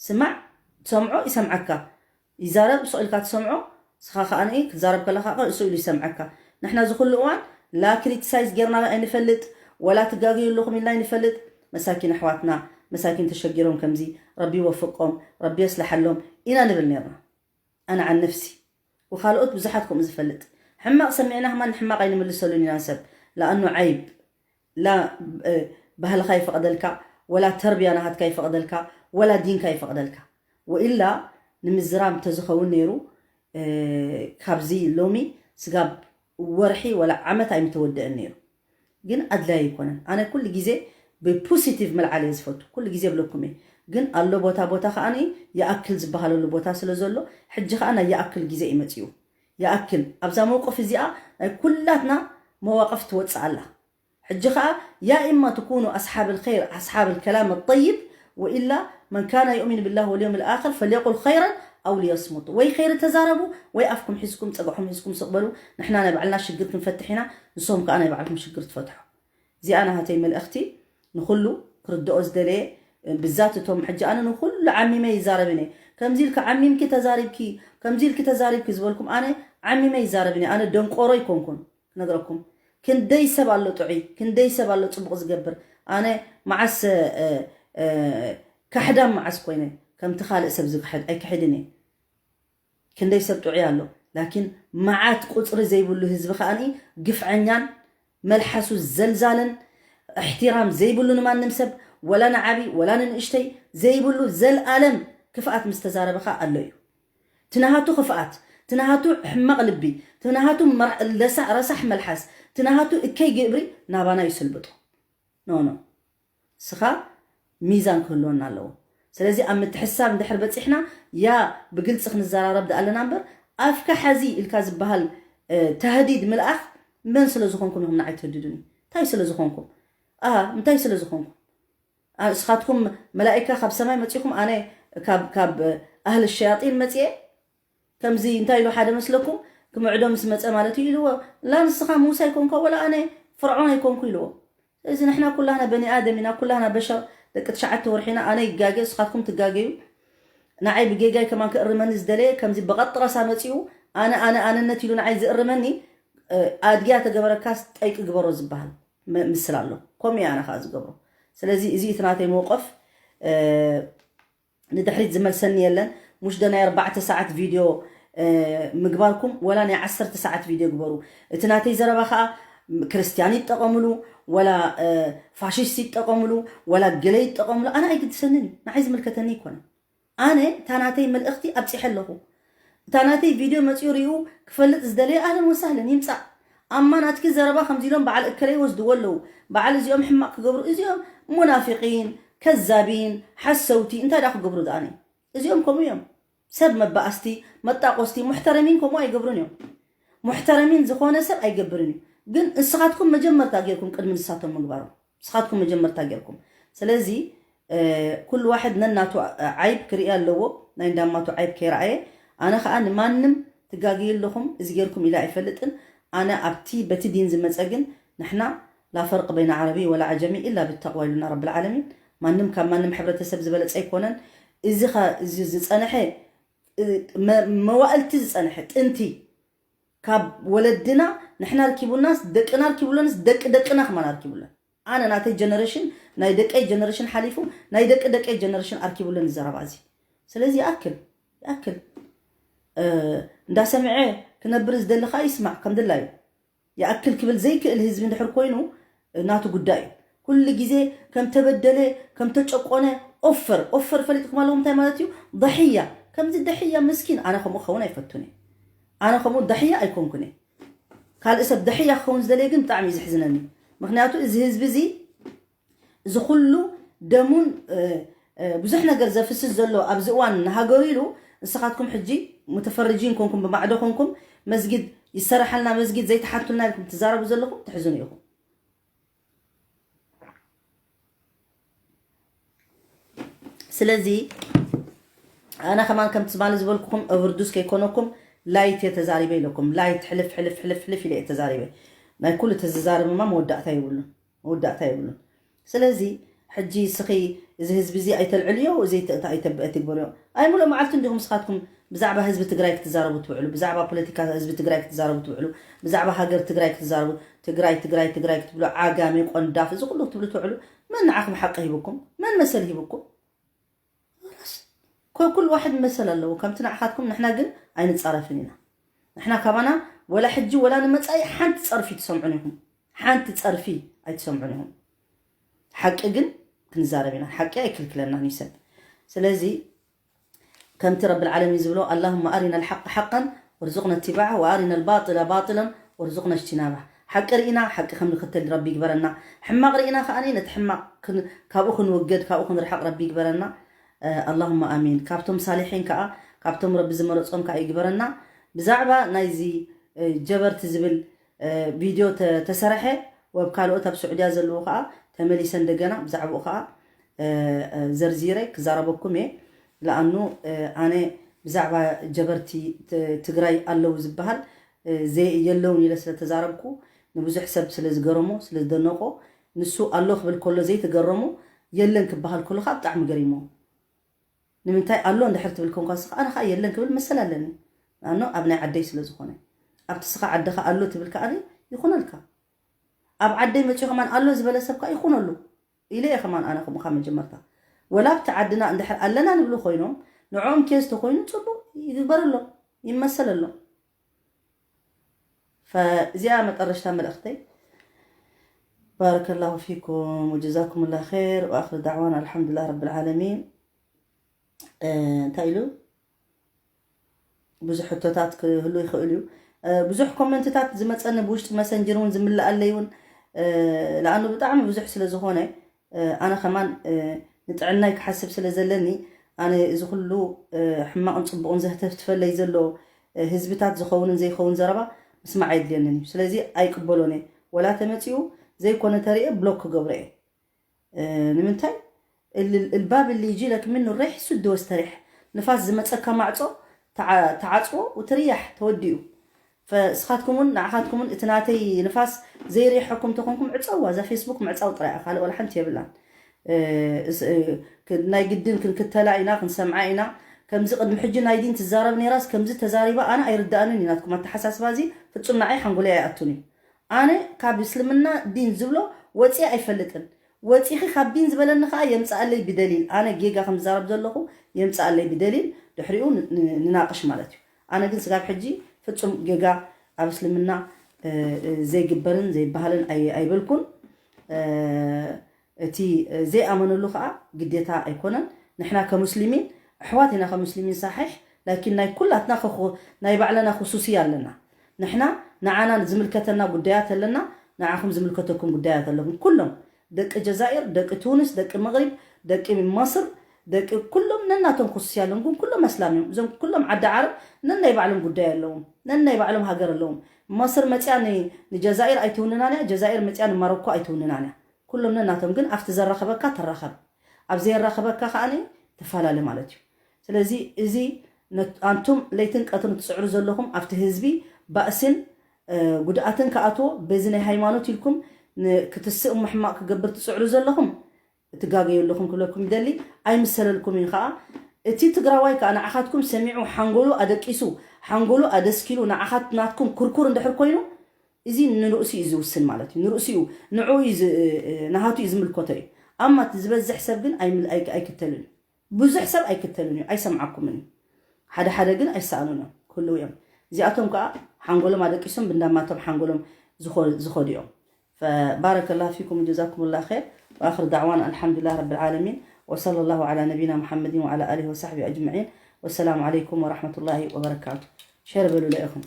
ስማዕ፣ ትሰምዖ ይሰምዓካ። ይዛረብ ስቕ ኢልካ ትሰምዖ፣ ንስኻ ከኣ ንኢ ክትዛረብ ከለኻ ከ እሱ ኢሉ ይሰምዓካ። ንሕና ዝኹሉ እዋን ላ ክሪቲሳይዝ ጌርና ኣይንፈልጥ፣ ወላ ትጋገዩ ኣለኹም ኢልና ኣይንፈልጥ። መሳኪን ኣሕዋትና፣ መሳኪን ተሸጊሮም ከምዚ፣ ረቢ ይወፍቆም፣ ረቢ የስልሓሎም ኢና ንብል ኔርና። ኣነ ዓን ነፍሲ ወኻልኦት ብዙሓት ከምኡ ዝፈልጥ። ሕማቕ ሰሚዕና ህማን ንሕማቕ ኣይንምልሰሉን ኢና ንሰብ። ለኣኑ ዓይብ ላ ባህልኻ ይፈቕደልካ፣ ወላ ተርብያ ናሃትካ ይፈቕደልካ፣ ወላ ዲንካ ይፈቕደልካ። ወኢላ ንምዝራም ተዝኸውን ነይሩ፣ ካብዚ ሎሚ ስጋብ ወርሒ ወላ ዓመት ኣይምተወደአን ነይሩ። ግን ኣድላይ ኣይኮነን። ኣነ ኩሉ ግዜ ብፖሲቲቭ ምልዓል እየ ዝፈቱ። ኩሉ ግዜ ብለኩም እየ። ግን ኣሎ ቦታ ቦታ ከኣ ይኣክል ዝበሃለሉ ቦታ ስለ ዘሎ፣ ሕጂ ከኣ ናይ ይኣክል ግዜ እዩ መጺኡ። ይኣክል ኣብዛ መውቀፍ እዚኣ ናይ ኩላትና መዋቕፍ ትወጽእ ኣላ። ሕጂ ከኣ ያ ኢማ ትኩኑ ኣስሓብ ልኸይር ኣስሓብ ልከላም ጠይብ ወኢላ መን ካነ ዩእሚን ብላህ ወልዮም ልኣኸር ፈልየቁል ኸይረን ኣው ልየስሙት። ወይ ኸይሪ ተዛረቡ ወይ ኣፍኩም ሒዝኩም ጸግዕኹም ሒዝኩም ስቕ በሉ። ንሕና ናይ ባዕልና ሽግር ክንፈትሕ ኢና፣ ንሶም ከኣ ናይ ባዕልኩም ሽግር ትፈትሑ። እዚኣ ናሃተይ መልእኽቲ ንኹሉ ክርድኦ ዝደለየ፣ ብዛት እቶም ሕጂ ኣነ ንኹሉ ዓሚመ ይዛረብን እየ። ከምዚ ኢልካ ዓሚምኪ ተዛሪብኪ፣ ከምዚ ኢልኪ ተዛሪብኪ ዝበልኩም ኣነ ዓሚመ ይዛረብን እየ። ኣነ ደንቆሮ ኣይኮንኩን ክነግረኩም። ክንደይ ሰብ ኣሎ ጥዑይ፣ ክንደይ ሰብ ኣሎ ጽቡቕ ዝገብር። ኣነ መዓስ ካሕዳም መዓስ ኮይነ ከምቲ ካልእ ሰብ ዝክሕድ ኣይክሕድን እየ። ክንደይ ሰብ ጥዑይ ኣሎ። ላኪን መዓት ቁፅሪ ዘይብሉ ህዝቢ ከኣ ግፍዐኛን መልሓሱ ዘልዛልን እሕትራም ዘይብሉ ንማንም ሰብ ወላ ንዓቢ ወላ ንንእሽተይ ዘይብሉ ዘልኣለም ክፍኣት ምስ ተዛረበ ከኣ ኣሎ እዩ። ትናሃቱ ክፍኣት፣ ትናሃቱ ሕማቕ ልቢ፣ ትናሃቱ ረሳሕ መልሓስ፣ ትናሃቱ እከይ ግብሪ ናባና ይስልብጦ። ኖ ኖ። ስኻ ሚዛን ክህልወና ኣለዎ። ስለዚ ኣብ ምትሕሳብ እንድሕር በፂሕና ያ ብግልፂ ክንዘራረብ ደኣ ኣለና እምበር ኣፍካ ሓዚ ኢልካ ዝበሃል ተህዲድ ምልኣኽ መን ስለ ዝኾንኩም ኢኹም ንዓይ ትህድዱኒ? እንታይ ስለ ዝኾንኩም? ኣሃ እንታይ ስለ ዝኾንኩም? ንስኻትኩም መላኢካ ካብ ሰማይ መፂኹም ኣነ ካብ ኣህሊ ሸያጢን መፅኤ ከምዚ እንታይ ኢሉ ሓደ መስለኩም ክምዕዶ ምስ መፀ ማለት እዩ ኢልዎ። ላ ንስኻ ሙሳ ኣይኮንካ ወላ ኣነ ፍርዖን ኣይኮንኩ ኢልዎ። ስለዚ ንሕና ኩላህና በኒ ኣደም ኢና፣ ኩላህና በሸር ደቂ ትሽዓተ ወርሒ ኢና። ኣነ ይጋገ፣ ንስኻትኩም ትጋገዩ። ንዓይ ብጌጋይ ከማን ክእርመኒ ዝደለየ ከምዚ ብቐጥረሳ መፂኡ ኣነ ኣነ ኣነነት ኢሉ ንዓይ ዝእርመኒ ኣድግያ ተገበረካስ ጠይቂ ግበሮ ዝበሃል ም- ምስል ኣሎ። ከምኡ እየ ኣነ ከዓ ዝገብሮ። ስለዚ እዚ እቲ ናተይ መውቀፍ። ንድሕሪት ዝመልሰኒ የለን። ሙሽ ዶ ናይ ኣርባዕተ ሰዓት ቪድዮ ምግባርኩም፣ ወላ ናይ ዓሰርተ ሰዓት ቪድዮ ግበሩ። እቲ ናተይ ዘረባ ከዓ ክርስቲያን ይጠቐምሉ፣ ወላ ፋሽስት ይጠቐምሉ፣ ወላ ገለ ይጠቐምሉ፣ ኣነ ኣይግድሰንን እዩ። ንዓይ ዝምልከተኒ ኣይኮነን። ኣነ እታ ናተይ መልእኽቲ ኣብፂሐ ኣለኹ። እታ ናተይ ቪድዮ መፂኡ ሪኡ ክፈልጥ ዝደለየ ኣህለን ወሳህለን ይምፃእ። ኣማ ናትኪ ዘረባ ከምዚ ኢሎም በዓል እከለ ይወስድዎ ኣለዉ። በዓል እዚኦም ሕማቕ ክገብሩ፣ እዚኦም ሙናፊቂን ከዛቢን ሓሰውቲ እንታይ ዳ ክገብሩ ደኣኒ? እዚኦም ከምኡ እዮም። ሰብ መባኣስቲ፣ መጣቆስቲ፣ ሙሕተረሚን ከምኡ ኣይገብሩን እዮም። ሙሕተረሚን ዝኾነ ሰብ ኣይገብርን እዩ። ግን እስኻትኩም መጀመርታ ጌርኩም ቅድሚ ንሳቶም ምግባሮም። ንስኻትኩም መጀመርታ ጌርኩም። ስለዚ ኩሉ ዋሕድ ነናቱ ዓይብ ክርኢ ኣለዎ። ናይ እንዳማቱ ዓይብ ከይረኣየ ኣነ ከዓ ንማንም ትጋግዩ ኣለኹም እዚ ጌርኩም ኢለ ኣይፈልጥን። ኣነ ኣብቲ በቲ ዲን ዝመፀ ግን ንሕና ላ ፈርቅ በይነ ዓረቢ ወላ ዓጀሚ ኢላ ብተቅዋ ኢሉና ረብል ዓለሚን። ማንም ካብ ማንም ሕብረተሰብ ዝበለፀ ኣይኮነን። እዚ ኸ እዚ ዝፀንሐ መዋእልቲ ዝፀንሐ ጥንቲ ካብ ወለድና ንሕና ኣርኪቡናስ ደቅና ኣርኪቡለንስ ደቂ ደቅና ከማን ኣርኪቡለን። ኣነ ናተይ ጀነሬሽን ናይ ደቀይ ጀነሬሽን ሓሊፉ ናይ ደቂ ደቀይ ጀነሬሽን ኣርኪቡለን ዘረባ እዚ። ስለዚ ይኣክል ይኣክል እንዳሰምዐ ክነብር ዝደሊ ከዓ ይስማዕ ከም ድላዩ። ይኣክል ክብል ዘይክእል ህዝቢ እንድሕር ኮይኑ ናቱ ጉዳይ እዩ። ኩሉ ግዜ ከም ተበደለ ከም ተጨቆነ ኦፈር ኦፈር ፈሊጥኩም ኣለኩም እንታይ ማለት እዩ? ضحية ከምዚ ضحية ምስኪን ኣነ ከምኡ ክኸውን ኣይፈቱን እየ። ኣነ ከምኡ ضحية ኣይኮንኩን እየ። ካልእ ሰብ ضحية ክኸውን ዝደለየ ግን ብጣዕሚ እዩ ዘሕዝነኒ። ምክንያቱ እዚ ህዝቢ እዚ እዚ ኩሉ ደሙን ብዙሕ ነገር ዘፍስስ ዘሎ ኣብዚ እዋን ንሃገሩ ኢሉ ንስኻትኩም ሕጂ ሙተፈርጂን ኮንኩም ብማዕዶ ኮንኩም መስጊድ ይሰረሓልና መስጊድ ዘይተሓቱልና ኢልኩም ትዛረቡ ዘለኹም ትሕዝኑ ኢኹም። ስለዚ ኣነ ከማን ከም ትማሊ ዝበልኩኹም እብርዱስ ከይኮነኩም ላይት እየ ተዛሪበ ኢለኩም ላይት ሕልፍ ሕልፍ ሕልፍ ሕልፍ ኢለ እየ ተዛሪበ። ናይ ኩሉ ተዝዛረብማ መወዳእታ ይብሉን መወዳእታ ይብሉን። ስለዚ ሕጂ ስኺ እዚ ህዝቢ እዚ ኣይተልዕልዮ እዚ ኣይተግበርዮ። ኣይ ሙሉእ መዓልቲ እንዲኹም ስኻትኩም ብዛዕባ ህዝቢ ትግራይ ክትዛረቡ ትውዕሉ፣ ብዛዕባ ፖለቲካ ህዝቢ ትግራይ ክትዛረቡ ትውዕሉ፣ ብዛዕባ ሃገር ትግራይ ክትዛረቡ ትግራይ ትግራይ ትግራይ ክትብሉ ዓጋመ ቆንዳፍ እዚ ኩሉ ክትብሉ ትውዕሉ። መን ንዓኹም ሓቂ ሂብኩም? መን መሰል ሂብኩም? ኩሉ ዋሕድ መሰል ኣለዎ ከምቲ ንዓኻትኩም ንሕና ግን ኣይንፃረፍን ኢና። ንሕና ካባና ወላ ሕጂ ወላ ንመፃኢ ሓንቲ ፀርፊ ትሰምዑን ኢኹም። ሓንቲ ፀርፊ ኣይትሰምዑን ኢኹም። ሓቂ ግን ክንዛረብ ኢና። ሓቂ ኣይክልክለናን እዩ ሰብ። ስለዚ ከምቲ ረብል ዓለሚን ዝብሎ اللهم أرنا الحق حقا وارزقنا اتباعه وأرنا الباطل باطلا وارزقنا اجتنابه ሓቂ ርኢና ሓቂ ከም ንክተል ረቢ ይግበረና። ሕማቕ ርኢና ከዓ ነቲ ሕማቕ ካብኡ ክንውገድ ካብኡ ክንርሓቕ ረቢ ይግበረና። اللهم آمين ካብቶም ሳሊሒን ከዓ ካብቶም ረቢ ዝመረፆም ከዓ ይግበረና። ብዛዕባ ናይዚ ጀበርቲ ዝብል ቪድዮ ተሰረሐ ወብ ካልኦት ኣብ ስዑድያ ዘለዉ ከዓ ተመሊሰ እንደገና ብዛዕባኡ ከዓ ዘርዚረ ክዛረበኩም እየ። ለኣኑ ኣነ ብዛዕባ ጀበርቲ ትግራይ ኣለዉ ዝበሃል የለውን ኢለ ስለተዛረብኩ ንብዙሕ ሰብ ስለዝገረሞ ስለዝደነቆ ንሱ ኣሎ ክብል ከሎ ዘይተገረሙ የለን ክበሃል ከሎ ከዓ ብጣዕሚ ገሪሞ። ንምንታይ ኣሎ እንድሕር ትብል ኮንካ ስኻ ኣነ ከዓ የለን ክብል መሰል ኣለኒ። ኣኖ ኣብ ናይ ዓደይ ስለዝኾነ ኣብቲ ስኻ ዓድኻ ኣሎ ትብል ከዓ ይኹነልካ። ኣብ ዓደይ መፅኡ ከማን ኣሎ ዝበለ ሰብ ከዓ ይኹነሉ ኢለ እየ ከማን ኣነ ከምኡ ካብ መጀመርታ ወላ ኣብቲ ዓድና እንድሕር ኣለና ንብሉ ኮይኖም ንዕኦም ኬዝ ተኮይኑ ፅቡቅ ይግበረሎም ይመሰለሎም። እዚኣ መጠረሽታ መልእኽተይ። ባረከላሁ ፊኩም ወጀዛኩም ላ ር ወኣክር ዳዕዋና ኣልሓምዱላ ረብ ልዓለሚን። እንታይ ኢሉ ብዙሕ ሕቶታት ክህሉ ይኽእል እዩ። ብዙሕ ኮመንትታት ዝመፀኒ ብውሽጢ መሰንጀር እውን ዝምልኣለይ እውን ለኣኑ ብጣዕሚ ብዙሕ ስለ ዝኾነ ኣነ ከማን ንጥዕናይ ክሓስብ ስለ ዘለኒ ኣነ እዚ ኩሉ ሕማቕን ፅቡቕን ዘህተፍትፈለይ ዘሎ ህዝብታት ዝኸውንን ዘይኸውን ዘረባ ምስማዕ ኣይድልየንን እዩ። ስለዚ ኣይቅበሎን እየ። ወላ ተመፂኡ ዘይኮነ ተሪኤ ብሎክ ክገብሮ እየ። ንምንታይ الباب اللي يجي لك منه الريح سد واستريح ንፋስ ዝመፀካ ማዕፆ ተዓፅዎ ውትርያሕ ተወዲኡ። እስኻትኩም እውን ንዓኻትኩም እውን እቲ ናተይ ንፋስ ዘይሪሐኩም ተኾንኩም ዕፀዋ። እዛ ፌስቡክ ምዕፃው ጥራይ እያ ካልእ ዋላ ሓንቲ የብላን። ናይ ግድን ክንክተላ ኢና ክንሰምዓ ኢና። ከምዚ ቅድሚ ሕጂ ናይ ዲን ትዛረብ ነይራስ ከምዚ ተዛሪባ ኣነ ኣይርዳእንን እዩ ናትኩም ኣተሓሳስባ እዚ ፍፁም ንዓይ ሓንጎለይ ኣይኣቱን እዩ። ኣነ ካብ እስልምና ዲን ዝብሎ ወፂአ ኣይፈልጥን። ወፂኺ ካብ ዲን ዝበለኒ ከዓ የምፅኣለይ ብደሊል። ኣነ ጌጋ ከም ዝዛረብ ዘለኹ የምፅኣለይ ብደሊል፣ ድሕሪኡ ን- ን- ንናቅሽ ማለት እዩ። ኣነ ግን ስጋብ ሕጂ ፍፁም ጌጋ ኣብ እስልምና እ፣ እ፣ ዘይግበርን ዘይበሃልን ኣይ- ኣይበልኩን። እ፣ እቲ ዘይኣመነሉ ከዓ ግዴታ ኣይኮነን። ንሕና ከሙስሊሚን ኣሕዋት ኢና፣ ከሙስሊሚን ሳሒሕ፣ ላኪን ናይ ኩላትና ከኹ- ናይ ባዕለና ክሱስያ ኣለና። ንሕና ንዓና ዝምልከተና ጉዳያት ኣለና፣ ንዓኹም ዝምልከተኩም ጉዳያት ኣለኩም። ኩሎም ደቂ ጀዛኢር፣ ደቂ ቱኒስ፣ ደቂ መቕሪብ፣ ደቂ ማስር፣ ደቂ ኩሎም ነናቶም ክሱስያ ኣለዎም። ግን ኩሎም ኣስላም እዮም። እዞም ኩሎም ዓዲ ዓረብ ነናይ ባዕሎም ጉዳይ ኣለዎም፣ ነናይ ባዕሎም ሃገር ኣለዎም። ማስር መፅያ ን- ንጀዛኢር ኣይትውንናን እያ፣ ጀዛኢር መፅያ ንማሮኮ ኣይትውንናን እያ። ኩሎም ነናቶም ግን ኣብቲ ዘራኸበካ ተራኸብ፣ ኣብ ዘየራኸበካ ከዓኒ ተፈላለ ማለት እዩ። ስለዚ እዚ ነት- ኣንቱም ለይትን ቀትርን ትፅዕሩ ዘለኹም ኣብቲ ህዝቢ ባእስን እ፣ ጉድኣትን ከኣትዎ በዚ ናይ ሃይማኖት ኢልኩም ን- ክትስእሙ ሕማቕ ክገብር ትፅዕሩ ዘለኹም ትጋገዩ ኣለኹም ክብለኩም ይደሊ። ኣይምሰለልኩም እዩ ከዓ። እቲ ትግራዋይ ከዓ ንዓኻትኩም ሰሚዑ ሓንጎሉ ኣደቂሱ ሓንጎሉ ኣደስኪሉ ንዓኻት ናትኩም ኩርኩር እንድሕር ኮይኑ እዚ ንርእሱ እዩ ዝውስን ማለት እዩ። ንርእሱ እዩ ንዑ እዩ ዝ- እ፣ እ፣ ንሃቱ እዩ ዝምልከቶ እዩ። ኣማ እቲ ዝበዝሕ ሰብ ግን ኣይምል- ኣይ- ኣይክተልን እዩ። ብዙሕ ሰብ ኣይክተልን እዩ፣ ኣይሰምዓኩምን እዩ። ሓደ ሓደ ግን ኣይሰኣኑን እዮም፣ ክህልው እዮም። እዚኣቶም ከዓ ሓንጎሎም ኣደቂሶም ብእንዳማቶም ሓንጎሎም ዝኸ- ዝኸዱ እዮም። فبارك الله فيكم وجزاكم الله خير، وآخر دعوانا الحمد لله رب العالمين، وصلى الله على نبينا محمد وعلى آله وصحبه أجمعين، والسلام عليكم ورحمة الله وبركاته. ሸር በሉ ለኢኹም።